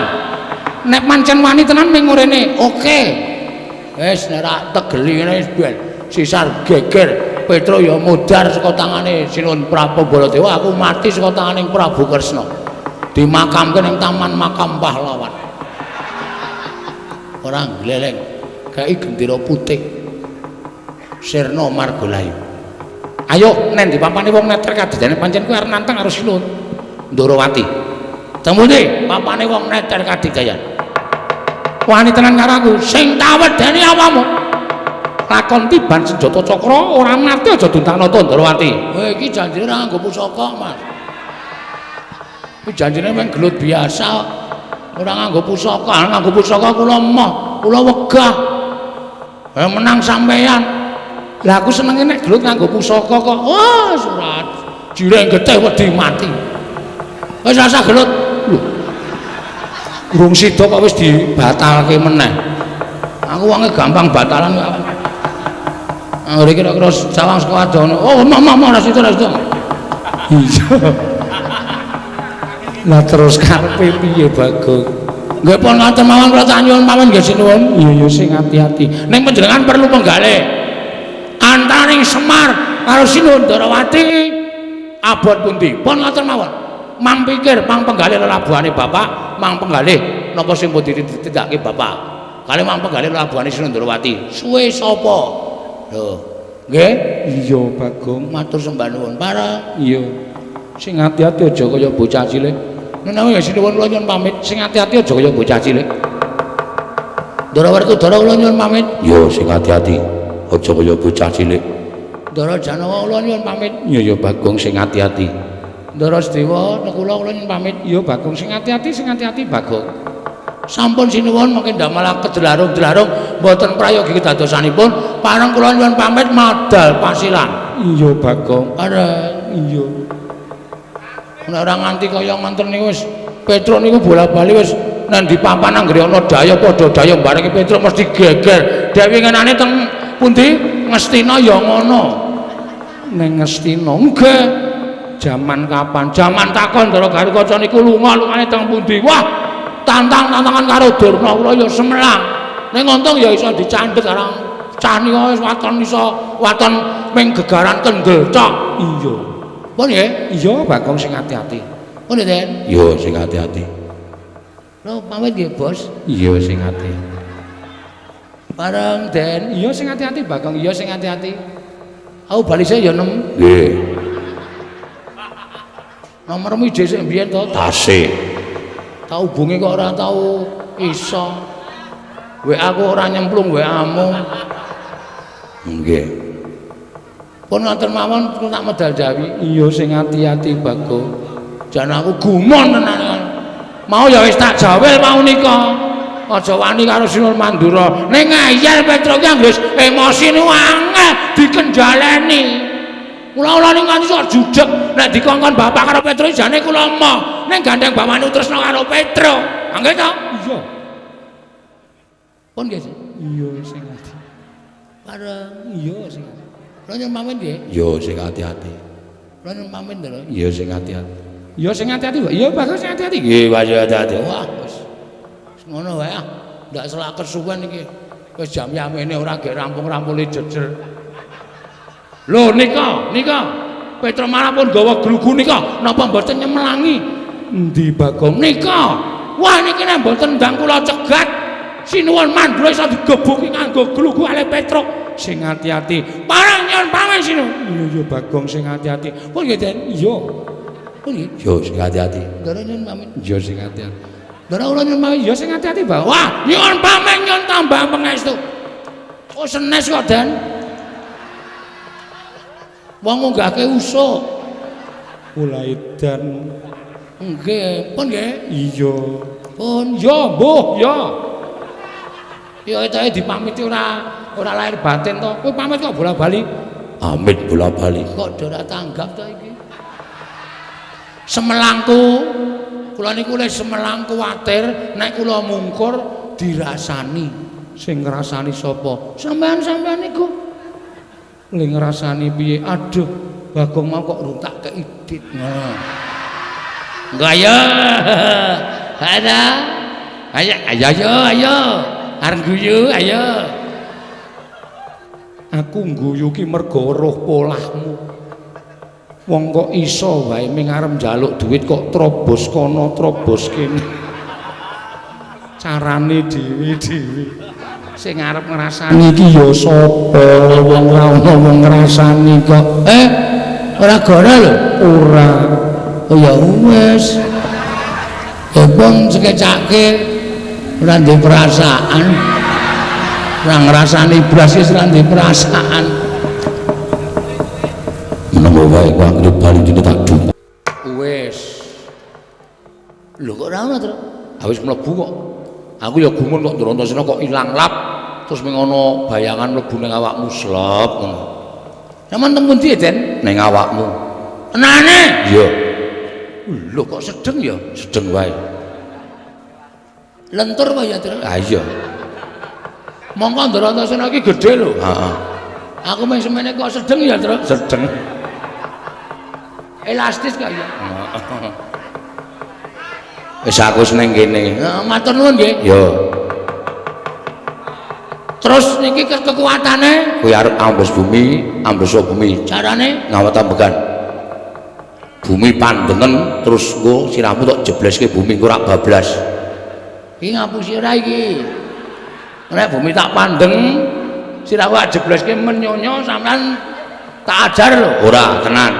Nek pancen wani tenan ming rene. Oke. Wis nek ra tegeli ngene wis ben sisar geger. Petruk ya mudhar saka tangane Sinuwun Prabu Baladewa, aku mati saka tangane Prabu Kresna. Dimakamke ning Taman Makam Pahlawan. Ora gleleng, kei gendera putih. Sirna Margalayu. Ayo nen di papane wong neter kadidane pancen kuwi arep nantang karo Sinuwun Ndarawati. Temune papane wong neter kadidayan. Wani tenan karo aku, sing tak wedeni awakmu. Lakon tiban senjata cakra ora mati aja duntanata Ndarawati. Kowe iki janjine ora nganggo pusaka, Mas. Iki janjine mung gelut biasa. Ora nganggo pusaka, nganggo pusaka kula emoh, kula wegah. Menang sampean. Lah aku senenge nek gelut nganggo pusaka kok. Wah, surat. Jireng getih wedi mati. Wis rasa gelut. Lho. Urung sida kok wis dibatalke meneh. Aku wonge gampang batalan kok. Anggere kira-kira sawang saka adono. Oh, mah mah mah ra sida ra sida. Iya. Lah terus karepe piye Bagong? Nggih pun ngoten mawon kula tak nyuwun mawon nggih sinuwun. Iya ya sing ati-ati. Ning panjenengan perlu penggalih. Antaraning Semar karo Sinuwun Ndarawati abot pundi? Pun ngoten mawon. Mang pikir, mang penggalih lelabuhane bapak, mang penggalih napa sing pun ditindakake bapak. Kali mang penggalih lelabuhane Sinuwun Ndarawati. Suwe sapa? Lho, nggih? Iya Bagong, matur sembah nuwun. Pareng. Iya. Sing ati-ati aja kaya bocah cilik. Menawi ya sinuwun kula nyuwun pamit, sing ati-ati aja kaya bocah cilik. Ndara Werkudara kula nyuwun pamit. Iya, sing ati-ati aja kaya bocah cilik. Ndara Janawa kula nyuwun pamit. Iya ya Bagong sing ati-ati. Ndara Sedewa kula kula nyuwun pamit. Iya Bagong sing ati-ati, sing ati-ati Bagong. Sampun sinuwun mangke ndamel kedelarung-delarung mboten prayogi kedadosanipun. Pareng kula nyuwun pamit madal pasilan. Iya Bagong. Pareng. Iya. Nek ora nganti kaya ngoten niku wis Petruk niku bola-bali wis nang di papan anggere ana daya padha daya barengi Petruk mesti geger. Dewi ngenane teng pundi Ngastina ya ngono. Ning Ngastina nggih. Jaman kapan? Jaman takon Ndara Garukaca niku lunga lungane teng pundi? Wah, tantang-tantangan karo Durna kula ya semelang. Ning untung ya iso dicandhet karo cah nika wis waton iso waton ming gegaran kendel tok. Iya. Pun nggih? Iya, Bagong sing ati-ati. Pun nggih, Den? Iya, sing ati-ati. Lho, pamit nggih, Bos. Iya, sing ati. Bareng, Den. Iya, sing ati-ati, Bagong. Iya, sing ati-ati. Aku bali sik ya, Nem. Nggih. Nomormu ije sik mbiyen to? Tasih. Tak hubungi kok ora tau iso. WA aku ora nyemplung WA-mu. Nggih. Pun ngoten mawon kula tak medal jawi. Iya sing ati-ati Bagong. Jan aku gumun tenan. Mau ya wis tak jawel mau nika. Aja wani karo Sinuwun Mandura. Ning ngeyel Petruk ki wis emosi niku angel dikenjaleni. Kula-kula niku nganti sok judeg nek dikongkon bapak karo Petruk jane kula emoh. Ning gandeng bapakne tresna karo Petruk. Nggih to? Iya. Pun nggih. Iya sing ati. Bareng. Iya sing ati. Kula nyuwun pamit nggih. Iya sing ati-ati. Kula nyuwun pamit lho. Iya sing ati-ati. Iya sing ati-ati, Pak. Iya Bagong sing ati-ati. Nggih, Pak ati-ati. Wah, wis. Wis ngono wae ah. Ndak selak kesuwen iki. Wis jam yamene ora gek rampung-rampune jejer. Lho nika, nika. Petruk malah pun gawa glugu nika. Napa mboten nyemelangi? Endi Bagong? Nika. Wah niki nek mboten ndang kula cegat, Sinuwun Mandura iso digebuki nganggo glugu ale Petruk. Sing ati-ati. Parang nyuwun pamit sinuwun. Iya iya Bagong sing ati-ati. Pun nggih, Den. Iya. Pun nggih. Iya sing ati-ati. Ndara nyuwun pamit. Iya sing ati-ati. Ndara kula nyuwun pamit. Iya sing ati-ati, Bang. Wah, nyuwun pamit nyuwun tambah pangestu. Oh senes kok, Den. Wong ngunggahke usuk. Kula edan. Nggih, pun nggih. Iya. Pun ya, mbuh, ya. Ya etoke dipamiti ora ora lahir batin to. Kowe pamit kok bola-bali? Pamit bola-bali. Kok ora tanggap to iki? Semelangku kula niku le semelang kuwatir nek kula mungkur dirasani. Sing ngrasani sapa? Sampean-sampean niku. Le ngrasani piye? Aduh, Bagong mau kok urung tak keidit ngono. Enggak ayo. Ada. Ayo ayo ayo ayo. Arep guyu ayo. Aku ngguyu ki mergo weruh polahmu. Wong kok iso wae ming arep njaluk duit kok trobos kono trobos kene. Carane dhewe-dhewe. Sing arep ngrasani iki ya sapa? Wong ora ono wong ngrasani kok. Ora goro lho. Ora. Oh ya wis. Gobong sekecake ora ndek perasaan. Ora ngrasani blas wis ora ndek perasaan. Menunggu wae ku anggere bali dene tak dupa. Wis. Lho kok ora ono, Tru? Ha wis mlebu kok. Aku ya gumun kok Ndrantasena kok ilang lap terus ming ana bayangan mlebu ning awakmu slep ngono. Sampeyan teng pundi, Den? Ning awakmu. Tenane? Iya. Lho kok sedeng ya? Sedeng wae. Lentur wae ya, Tru? Ha iya. Mongko Ndara Antasena iki gedhe lho. Heeh. Aku mung semene kok sedeng ya, Tru? Sedeng. Elastis kok ya. Heeh. Wis aku seneng kene. Heeh, matur nuwun nggih. Ya. Terus niki kekuatane kuwi arep ambles bumi, ambles bumi. Carane ngawet ambegan. Bumi pandengen terus engko sirahmu tok jebleske bumi engko rak bablas. Iki ngapusi ora iki? Nek bumi tak pandeng, sirahku tak jebleske menyonyo sampean tak ajar lho. Ora, tenan.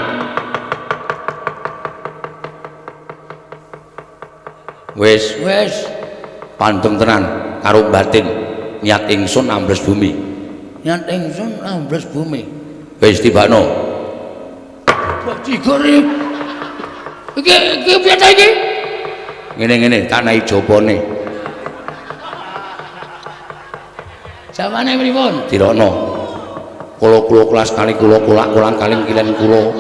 Wis, wis pandeng tenan karo batin. Niat ingsun ambles bumi. Niat ingsun ambles bumi. Wis tibakno. Bajigur iki. Iki piye ta iki? Ngene-ngene tak naik jopone. Jawane pripun? Dirokno. Kula-kula kelas kali kula kulak-kulang kaling kilen kula.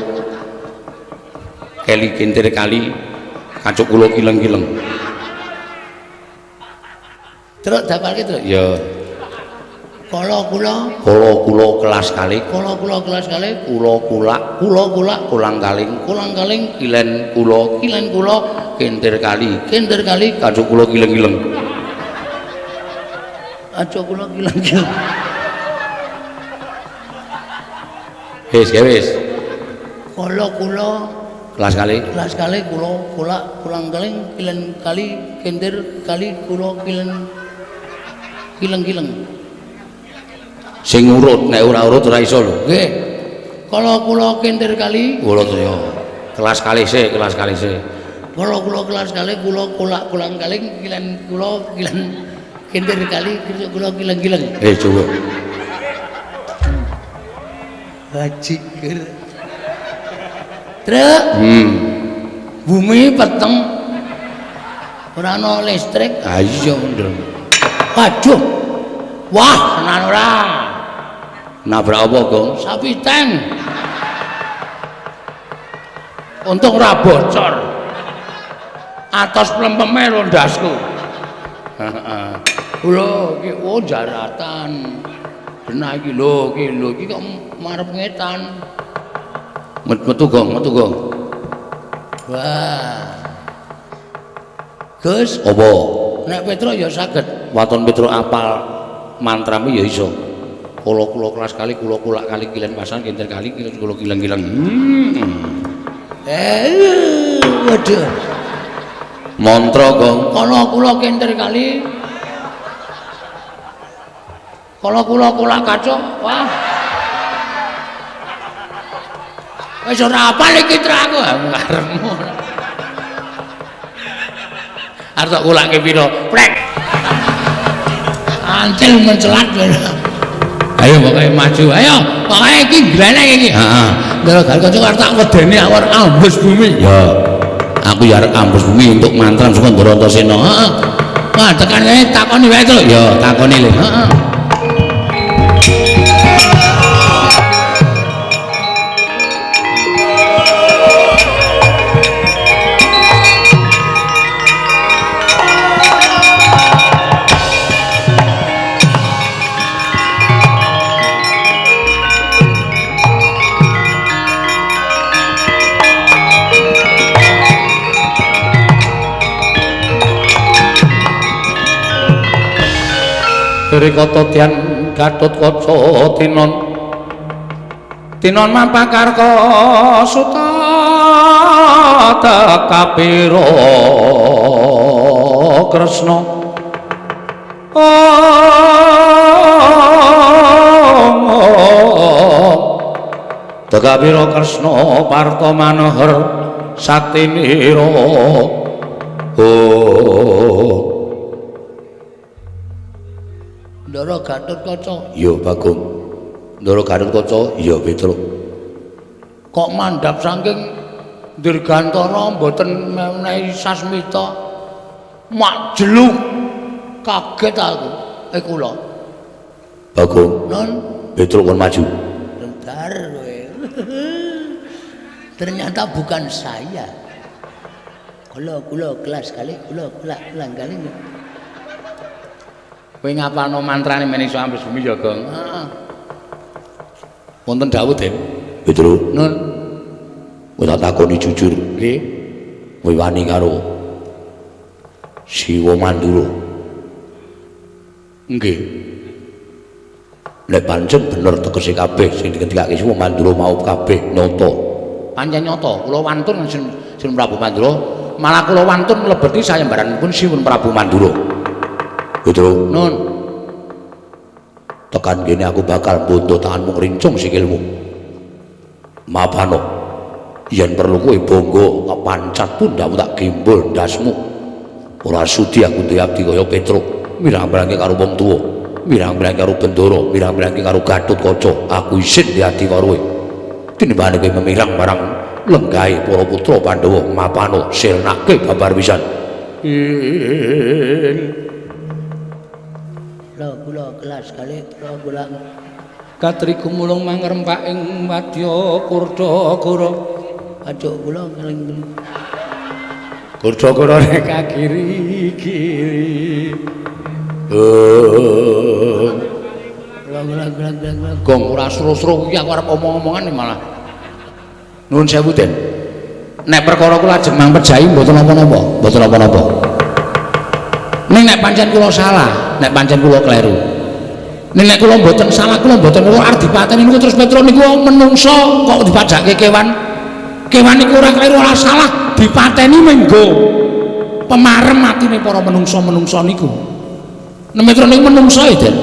Keli kintir kali kacuk kula kileng-kileng. Truk dapalke, Truk? Ya. Kala kula, kala kula kelas kali, kala kula kelas kali, kula kulak, kula kulak, kulang kaling, kulang kaling, kilen kula, kilen kula, kintir kali, kintir kali, kacuk kula kileng-kileng. Kacuk kula kileng-kileng. Wis, wis. Kala kula kelas kali, kelas kali, kula kulak, kulang kaling, kilen kali, kintir kali, kula kilen kileng-kileng. Sing urut, nek ora urut ora iso lho. Nggih. Kala kula kintir kali, kula ya. Kelas kali sik, kelas kali sik. Kala kula kelas kali, kula kulak kulang kaling, kilen kula kilen kintir kali, kula kileng-kileng. Coba. Bajigur. Truk. Bumi peteng. Ora ana listrik. Ha iya, Ndra. Waduh. Wah, tenan ora. Nabrak apa, Gong? Sapi tank. Untung ora bocor. Atos plempeme lho ndasku. Heeh. Lho, iki oh jaratan. Genah iki lho, iki lho, iki kok marep ngetan. Metu, Gong, metu, Gong. Wah. Gus, apa? Nek Petruk ya saged. Waton Petruk apal mantramu ya iso. Kula-kula kelas kali, kula kulak kali kilen pasan kintir kali, kilen kula kileng-kileng. Waduh. Mantra, Gong. Kala kula kintir kali. Kala kula kulak kacuk. Wah. Wis ora apal iki truk aku karepmu. Arep tak kulake pira? Prek. Ancil mencelat. Ayo pokoke maju. Ayo, pokoke iki glenek iki. Heeh. Ndara Gatotkaca arep tak wedeni aku arep ambles bumi. Ya. Aku ya arep ambles bumi untuk mantran saka Ndara Antasena. Heeh. Wah, tekan kene takoni wae, Truk. Ya, takoni lho. Heeh. Rikata Tian Gatotkaca tinon tinon mampakarka suta tekapira Kresna tekapira Kresna Parta Manohar Saktinira. Oh Ndara Gatotkaca. Iya, Bagong. Ndara Gatotkaca, iya Petruk. Kok mandhap saking Dirgantara mboten menehi sasmita. Mak jeluk. Kaget aku. Kula. Bagong. Non, Petruk kon maju. Bentar kowe. Ternyata bukan saya. Kula kula kelas kali kula kula kula kali. Kowe ngapalno mantrane men iso ambles bumi ya, Gong. Heeh. Wonten dawuh, Den. Petro, Nun. Kowe tak takoni jujur. Nggih. Kowe wani karo Siwa Mandura? Nggih. Nek pancen bener tegese kabeh sing dikendikake Siwa Mandura mau kabeh nyata. Pancen nyata, kula wantun Sin Prabu Mandura, malah kula wantun mlebeti sayembaranipun Siwun Prabu Mandura. Petro, Nun. Tekan kene aku bakal bondo tanganmu ngrincung sikilmu. Mapano, yen perlu kowe bangga kepancat pundakmu tak gembol ndasmu. Ora sudi aku duwe abdi kaya Petruk, mirang-mirangke karo wong tuwa, mirang-mirangke karo Bendara, mirang-mirangke karo Gatotkaca. Aku isin duwe adi karo kowe. Tinimbangane kowe memirang marang lenggahe para putra Pandhawa, mapano sirnake babar pisan. Kula kula kelas kali kula kula. Katri gumulung mangrempak ing wadya Kurdagara. Ajuk kula keling. Kurdagara nek kagiri-giri. Kula kula kula kula. Gong ora sro-sro iki aku arep omong-omongan malah. Nuwun sewu, Den. Nek perkara kula ajeng mang pejahi mboten napa-napa, mboten napa-napa. Ning nek pancen kula salah, nek pancen kula kleru. Ning nek kula mboten salah, kula mboten kula arep dipateni niku terus Petruk niku menungso kok dipajake kewan. Kewan niku ora kleru ora salah, dipateni menggo pemarem atine para menungso-menungso niku. Nek Petruk niku menungso ya, Den.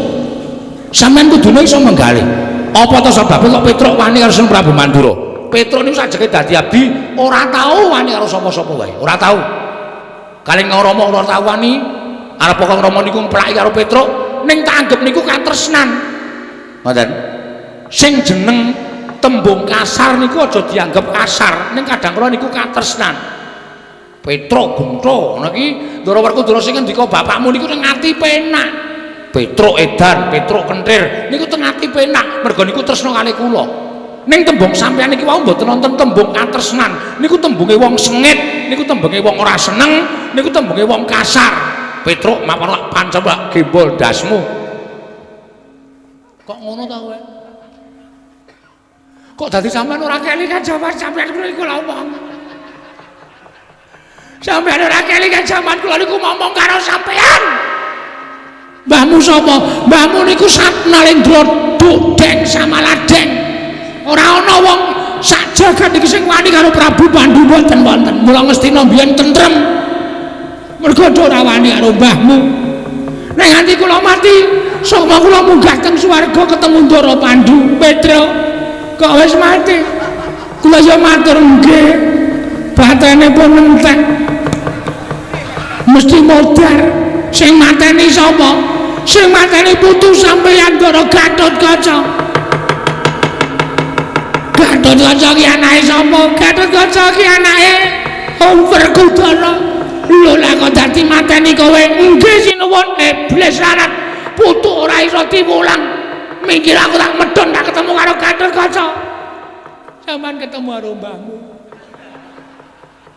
Sampeyan kudune iso menggalih. Apa to sebabe kok Petruk wani karo Sang Prabu Mandura? Petruk niku sajeke dadi abdi ora tau wani karo sapa-sapa wae, ora tau. Kalih Rama ora tau wani. Arep kok Rama niku ngplaki karo Petruk, ning tak anggep niku katresnan. Ngoten. Sing jeneng tembung kasar niku aja dianggep kasar, ning kadang kala niku katresnan. Petruk gentho ngono iki Ndara Werkudara sing ngendika bapakmu niku teng ati penak. Petruk edan, Petruk kentir niku teng ati penak, mergo niku tresna kalih kula. Ning tembung sampeyan iki wau mboten wonten tembung katresnan, niku tembunge wong sengit, niku tembunge wong ora seneng, niku tembunge wong kasar. Petruk mapan pancen gembol ndasmu. Kok ngono ta kowe? Kok dadi sampean ora kelingan jaman sampean kula iku lha omong. Sampean ora kelingan jaman kula niku ngomong karo sampean. Mbahmu sapa? Mbahmu niku Satnalendra Dudeng Samaladeng. Ora ana wong sak jagat iki sing wani karo Prabu Pandu mboten wonten. Mula Ngastina mbiyen tentrem. Mergo ora wani karo mbahmu. Nek nganti kula mati, sukma kula munggah teng swarga ketemu Ndara Pandu. Petruk, kok wis mati? Kula ya matur nggih. Batene pun entek. Mesti modar. Sing mateni sapa? Sing mateni putu sampeyan Ndara Gatotkaca. Gatotkaca ki anake sapa? Gatotkaca ki anake Om Werkudara. Lho lah kok dadi mateni kowe? Nggih sinuwun. Iblis larat. Putu ora iso diwulang. Minggir aku tak medhun tak ketemu karo Gatotkaca. Sampeyan ketemu karo mbahmu.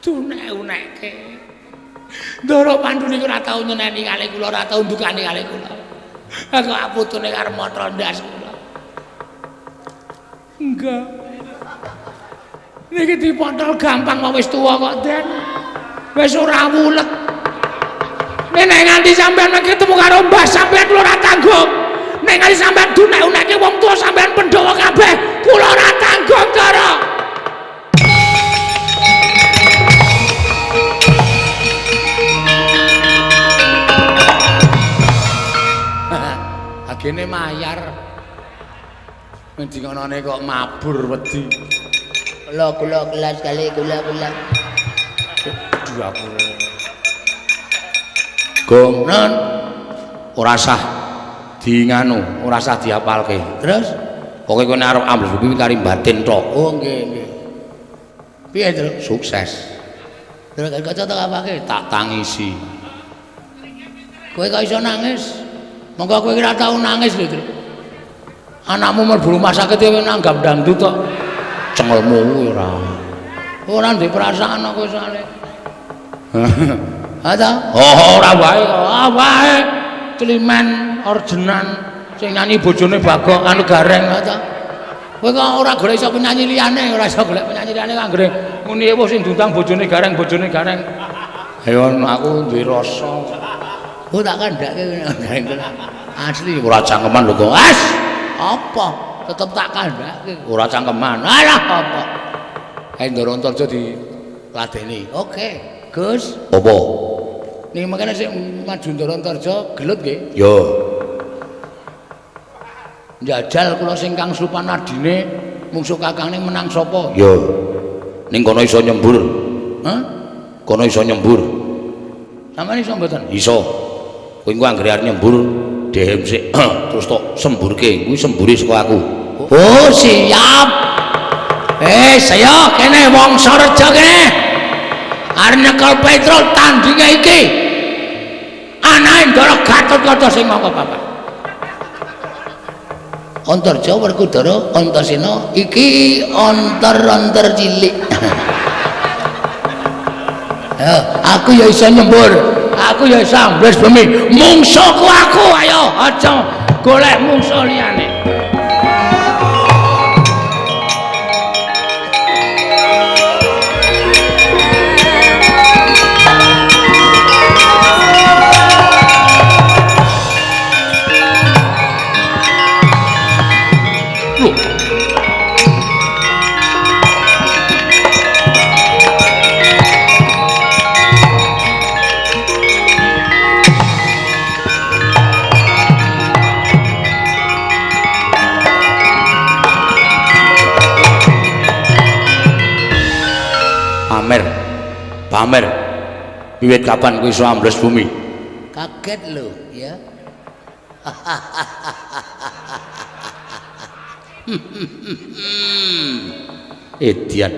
Dunek-unekke. Ndara Pandu niku ora tau nyeneni kalih kula, ora tau ndukani kalih kula. Aku putune karo motro ndas kula. Enggak. Niki dipotol gampang kok wis tuwa kok, Den. Wis ora wulet. Nek nganti sampean ketemu karo mbah sampean kula ora tanggung. Nek nganti sampean dunek-unekke wong tuwa sampean Pandhawa kabeh, kula ora tanggung, Ndara. Agene mayar. Ngendi ngonone kok mabur wedi. Kula kula kelas kali kula kula. Duh aku. Gong non ora sah di nganu, ora sah diapalke. Terus pokoke kowe nek arep ambles bumi kari batin tok. Oh nggih nggih. Piye, Truk? Sukses. Terus kaca tak apake? Tak tangisi. Kowe kok iso nangis? Monggo kowe ora tau nangis lho, Truk. Anakmu mlebu rumah sakit kowe nanggap dangdut tok. Cengelmu kuwi ora. Ora ndek perasaan aku soalé. Ha ta? Oh, ora wae kok. Ah wae. Climen orjenan sing nyanyi bojone Bagong anu Gareng ha ta? Kowe kok ora golek iso penyanyi liyane, ora iso golek penyanyi liyane kok anggere muni ewuh sing diundang bojone Gareng, bojone Gareng. Ayo aku duwe rasa. Oh tak kandhake Gareng tenan. Asli ora cangkeman lho kok. As, apa? Tetep tak kandhake. Ora cangkeman. Alah apa? Ayo Ndara Antarja diladeni. Oke, Gus. Apa? Niki mangkene sing maju Ndara Antarja gelut nggih? Yo. Njajal kula sing kang slupan adine mungsuh kakangne menang sapa? Yo. Ning kono iso nyembur. Hah? Kono iso nyembur. Sampeyan iso mboten? Iso. Kowe engko anggere arep nyembur dehem sik terus tok semburke. Kuwi sembure saka aku. Oh, siap. Saya kene Wangsareja kene. Arep nyekel Petruk tandinge iki. Anake Ndara Gatotkaca sing mongko bapak. Antarja Werkudara Antasena iki antar-antar cilik. Ya, aku ya iso nyembur, aku ya iso ambles bumi. Mungsuhku aku, ayo aja golek mungsuh liyane. Pamer. Wiwit kapan kowe iso ambles bumi? Kaget lho, ya. Edian.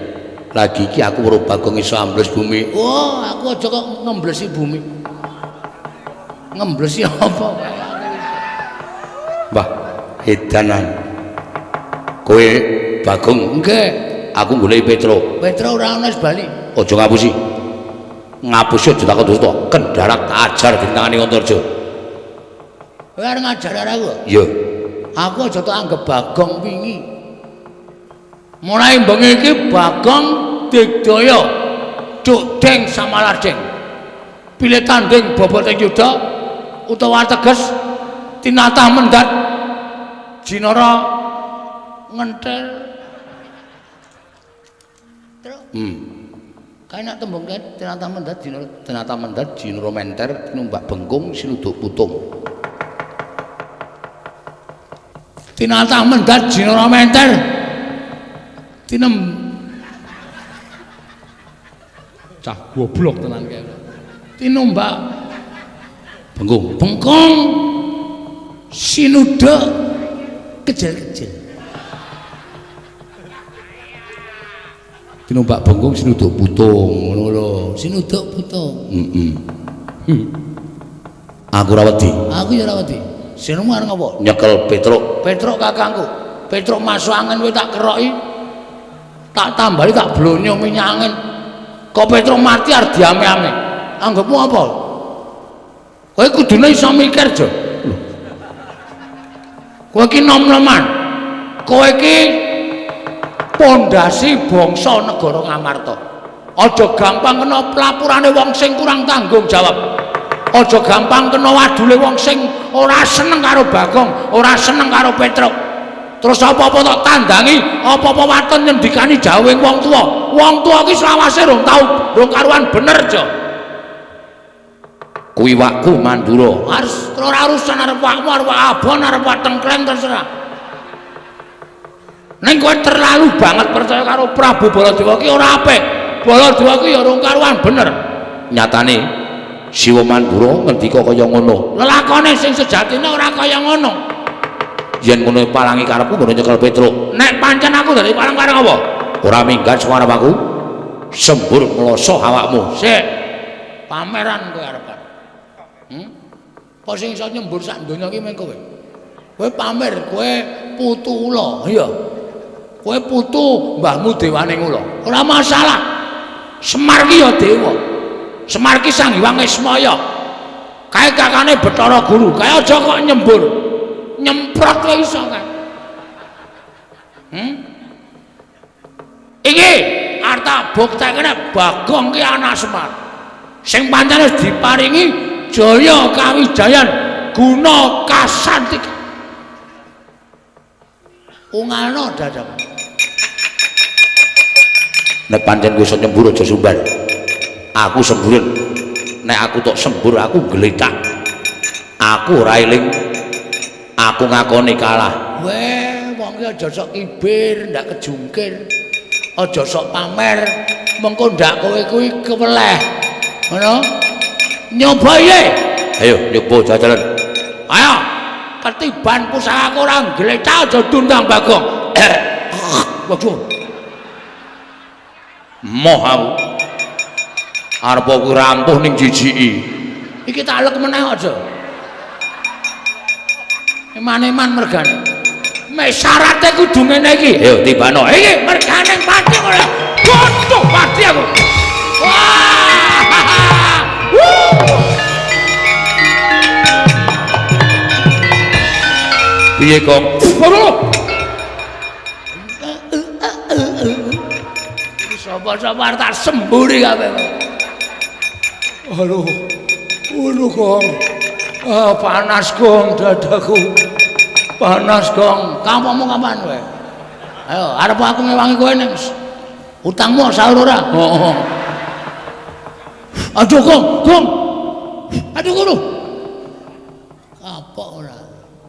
Lagi iki aku weruh Bagong iso ambles bumi. Oh, aku aja kok ngemblesi bumi. Ngemblesi apa? Mbah, edanan. Kowe Bagong, nggih. Aku goleki Petruk. Petruk ora ono wis bali. Aja ngapusi. Ngapusi aja takon dusta. Kendharat tak ajar ditangani Antarja. Kowe arep ngajar aku? Iya. Aku aja tok anggep Bagong wingi. Mulai bengi iki Bagong digdaya Dukdeng Samaladeng. Pilih tanding boboting yuda utawa teges tinatah mendhat Jinara ngenthel. Kae nek tembung kae tinatah mendhat Jinara, tinatah mendhat Jinara menter tinumbak bengkung sinuduk putung. Tinatah mendhat Jinara menter tinem cah goblok tenan kae. Tinumbak bengkung, bengkung sinuduk kecil-kecil. Tinumbak bengkung sinuduk putung ngono lho, sinuduk putung. Heeh. Aku ora wedi. Aku ya ora wedi. Sirmu arep ngopo? Nyekel Petruk. Petruk kakangku. Petruk masuk angin kowe tak keroki. Tak tambali tak blonyo minyak angin. Kok Petruk mati arep diame-ame. Anggepmu apa? Kowe kudune iso mikir, Jo. Kowe iki nom-noman. Kowe iki pondasi bangsa negara Ngamarta. Aja gampang kena pelapurane wong sing kurang tanggung jawab. Aja gampang kena wadule wong sing ora seneng karo Bagong, ora seneng karo Petruk. Terus apa-apa tok tandangi, apa-apa waton nyendikani jawing wong tuwa. Wong tuwa ki selawase rong tau, rong karuan bener, Jo. Kuwi wakku Mandura. Harus ora urusan arep wakmu, arep abon, arep tengkleng terserah. Ning kowe terlalu banget percaya karo Prabu Baladewa ki ora apik. Baladewa ki ya rong karuan bener. Nyatane Siwa Mandura ngendika kaya ngono. Lelakone sing sejatine ora kaya ngono. Yen ngono palangi karepku ngono nyekel Petruk. Nek pancen aku dadi palang karep apa? Ora minggat saka arep aku. Sembur ngloso awakmu. Sik. Pameran kowe arep. Apa sing iso nyembur sak donya iki mung kowe? Kowe pamer, kowe putu ula. Iya. Kowe putu mbahmu dewane ula. Ora masalah. Semar ki ya dewa. Semar ki Sang Hyang Ismaya. Kae kakane Bathara Guru. Kae aja kok nyembur. Nyemprot wae iso kae. Iki arep tak buktekne Bagong ki anak Semar. Sing pancen wis diparingi jaya kawijayan guna kasantikan. Ungalno dadamu. Nek pancen kowe iso nyembur aja sumbar. Aku semburen. Nek aku tok sembur aku gletak. Aku ora eling. Aku ngakoni kalah. Weh, wong ki aja sok kibir, ndak kejungkir. Aja sok pamer, mengko ndak kowe kuwi keweleh. Ngono? Nyoba ye. Ayo nyoba jajalan. Ayo. Ketiban pusakaku ora gletak aja dundang Bagong. Waduh. Moh aku. Arep kuwi rampuh ning jijiki. Iki tak lek meneh aja. Eman-eman mergane. Mek syarate kudu ngene iki. Ayo tibano. Iki mergane pati ora. Waduh, pati aku. Wah. Piye, Kong? Waduh. Sapa-sapa arep tak semburi kabeh. Aduh. Aduh, Gong. Ah, panas, Gong, dadaku. Panas, Gong. Kampungmu kapan kowe? Ayo, arep aku ngewangi kowe ning utangmu sahur ora? Heeh. Aduh, Gong, Gong. Aduh, guru. Kapok ora.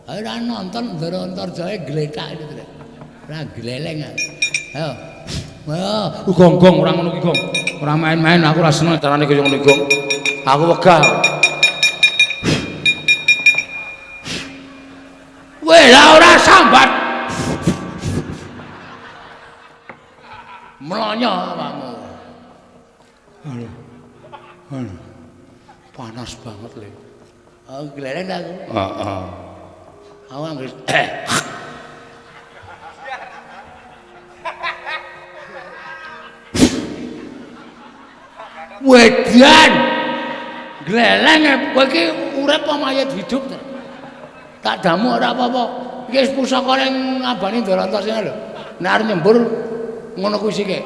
Ayo ora nonton Ndara Antarjaya gletak iki. Ora gleleng. Ayo. Wah, Gong, Gong, ora ngono ki, Gong. Ora main-main, aku ora seneng carane kaya ngono, Gong. Aku wegah. Weh, lah ora sambat. Mlonyo awakmu. Aduh. Aduh. Panas banget, Le. Oh, gleleng aku. Heeh. Aku anggere Wedan. Gleleng kowe iki urip apa mayit hidup to? Tak damu ora apa-apa. Iki wis pusaka ning ngabani Ndarantasena lho. Nek arep nyembur ngono kuwi sike.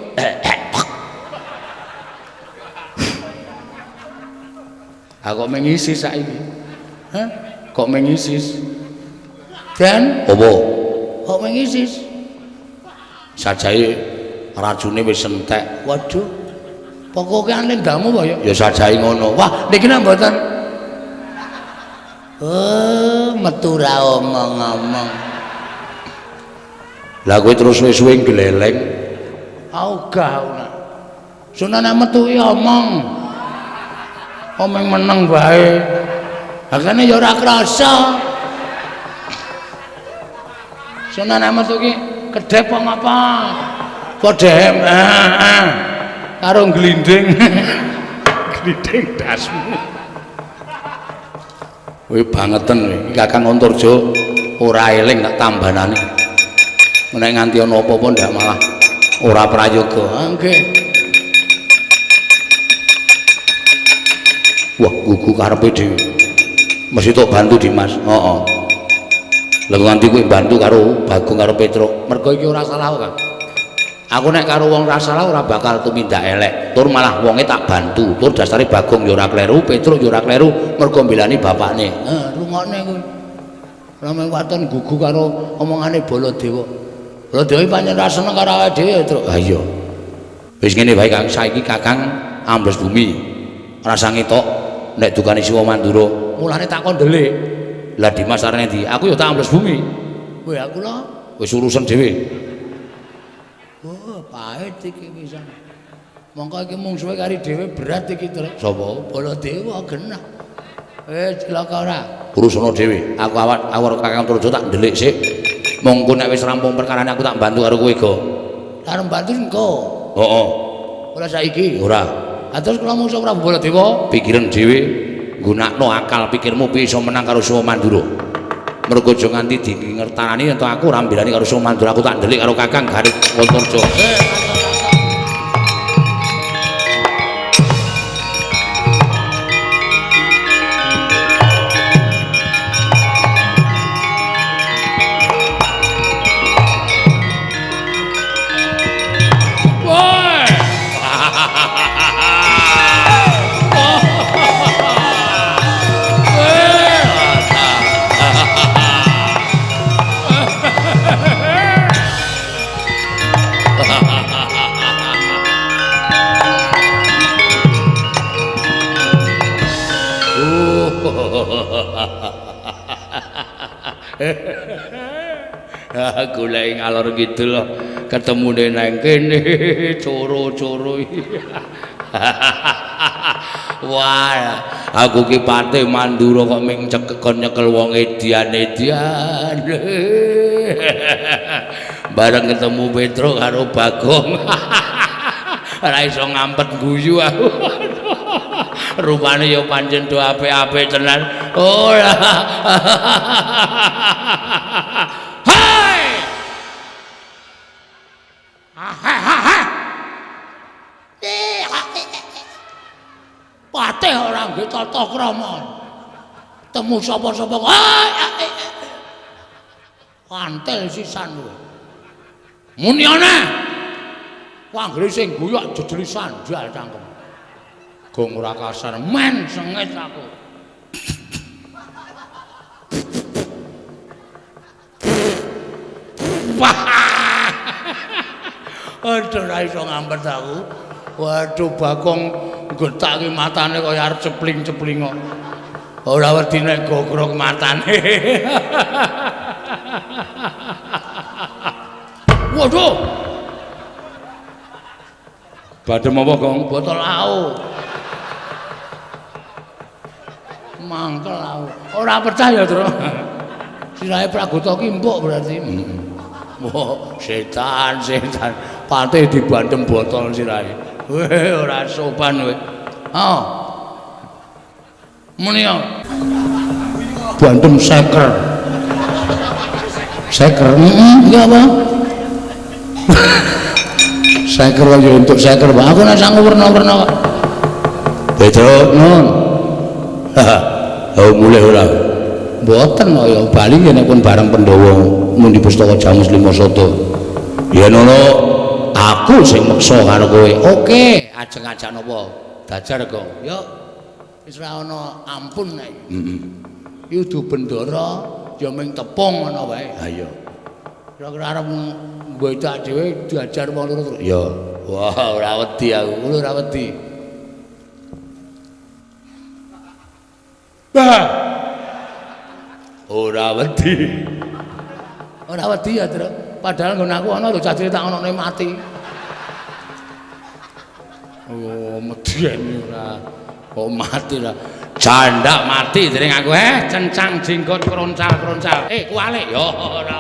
Aku kok mengisis saiki. Hah? Kok mengisis? Dan apa? Kok mengisis? Sajae racune wis entek. Waduh. Pokoke ane ndamu apa ya? Ya sajae ngono. Wah, niki nek mboten. Oh, metu ra omong-omong. Lah kowe terus suwe-suwe gleleng. Ogah ora. Sunane metu ki omong. Omong meneng wae. Hakane ya ora krasa. Sunane metu ki kedhep apa ngapa? Padha heeh. Karo glinding. Glinding dasmu. Kowe bangeten kowe. Iki Kakang Antarja ora eling tak tambanane. Nek nganti ana apa-apa ndak malah ora prayoga. Nggih. Wah, gugu karepe dhewe. Mesti tok bantu Dimas. Heeh. Lah nganti kowe bantu karo Bagong karo Petruk. Mergo iki ora salah kok. Aku nek karo wong ora salah ora bakal tumindak elek. Tur malah wonge tak bantu. Tur dasare Bagong ya ora kleru, Petruk ya ora kleru, mergo mbelani bapakne. Heeh, rungokne kuwi. Ora mung waton gugu karo omongane Baladewa. Baladewa pancen ora seneng karo awake dhewe, Truk. Ha iya. Wis ngene wae Kang, saiki Kakang ambles bumi. Rasa ngetok nek dukane Siwa Mandura. Mulane tak kon ndelik. Lah Dimas arene ndi? Aku ya tak ambles bumi. Kowe aku lho wis urusan dhewe. Oh, pahit iki pisan. Mongko iki mungsuhe kari dhewe berat iki, Truk. Sapa? Baladewa genah. Cilaka ora. Urusana dhewe. Aku awak karo Kakang Antarja tak ndelik sik. Mongko nek wis rampung perkarane aku tak bantu karo kowe, Go. Arep bantu engko. Heeh. Ora saiki. Ora. Ha terus kula mungsuh Prabu Baladewa, pikiran dhewe, nggunakno akal pikirmu piye iso menang karo Siwa Mandura. Mergo aja nganti dingertani yen aku ora mbelani karo Siwa Mandura, aku tak ndelik karo Kakang Gareng Antarja. Goleki ngalor ngidul ketemune nang kene coro-coro. Wah, aku ki Patih Mandura kok ming cekekon nyekel wong edian-edian. Bareng ketemu Petruk karo Bagong. Ora iso ngampet guyu aku. Rupane ya pancen do apik-apik tenan. Ora. Hai. Patih ora nggih tata krama. Temu sapa-sapa kok. Pantel sisan kowe. Muni ana. Anggere sing guyok jejeli sandal cangkem. Gong ora kasar men sengit aku. Aduh ora iso ngampet aku. Waduh Bagong gethake matane kaya arep cepling-cepling kok. Ora wedi nek gogrok matane. Waduh. Badhe apa, Gong? Botol au. Mangkel aku. Ora percaya, Tru. Sirahe Pragota ki empuk berarti. Wah, setan, setan. Patih dibandem botol sirahe. Weh, ora sopan kowe. Oh. Muni ya. Bandem seker. Seker, heeh, apa? Seker ya untuk seker, Pak. Aku nek sangu werna-werna kok. Beda nun. Oh mulih ora. Mboten kok ya bali nek pun bareng Pandhawa mundi pustaka Jamus Lima Sata. Ya nono aku sing meksa karo kowe. Oke, ajeng-ajak napa? Dajar, Gong. Yo wis ora ana ampun nek. Heeh. Iki kudu bendara ya ming tepung ngono wae. Ha iya. Kira-kira arep mbocak dhewe diajar wong loro terus. Ya. Wah, ora wedi aku. Kulo ora wedi. Bah. Ora wedi. Ora wedi ya, Tru. Padahal nggon aku ana lho cah cilik tak onone mati. Oh, medeni ora. Kok mati lah. Jandak mati dening aku cencang jenggot kroncal-kroncal. Kualik. Ya ora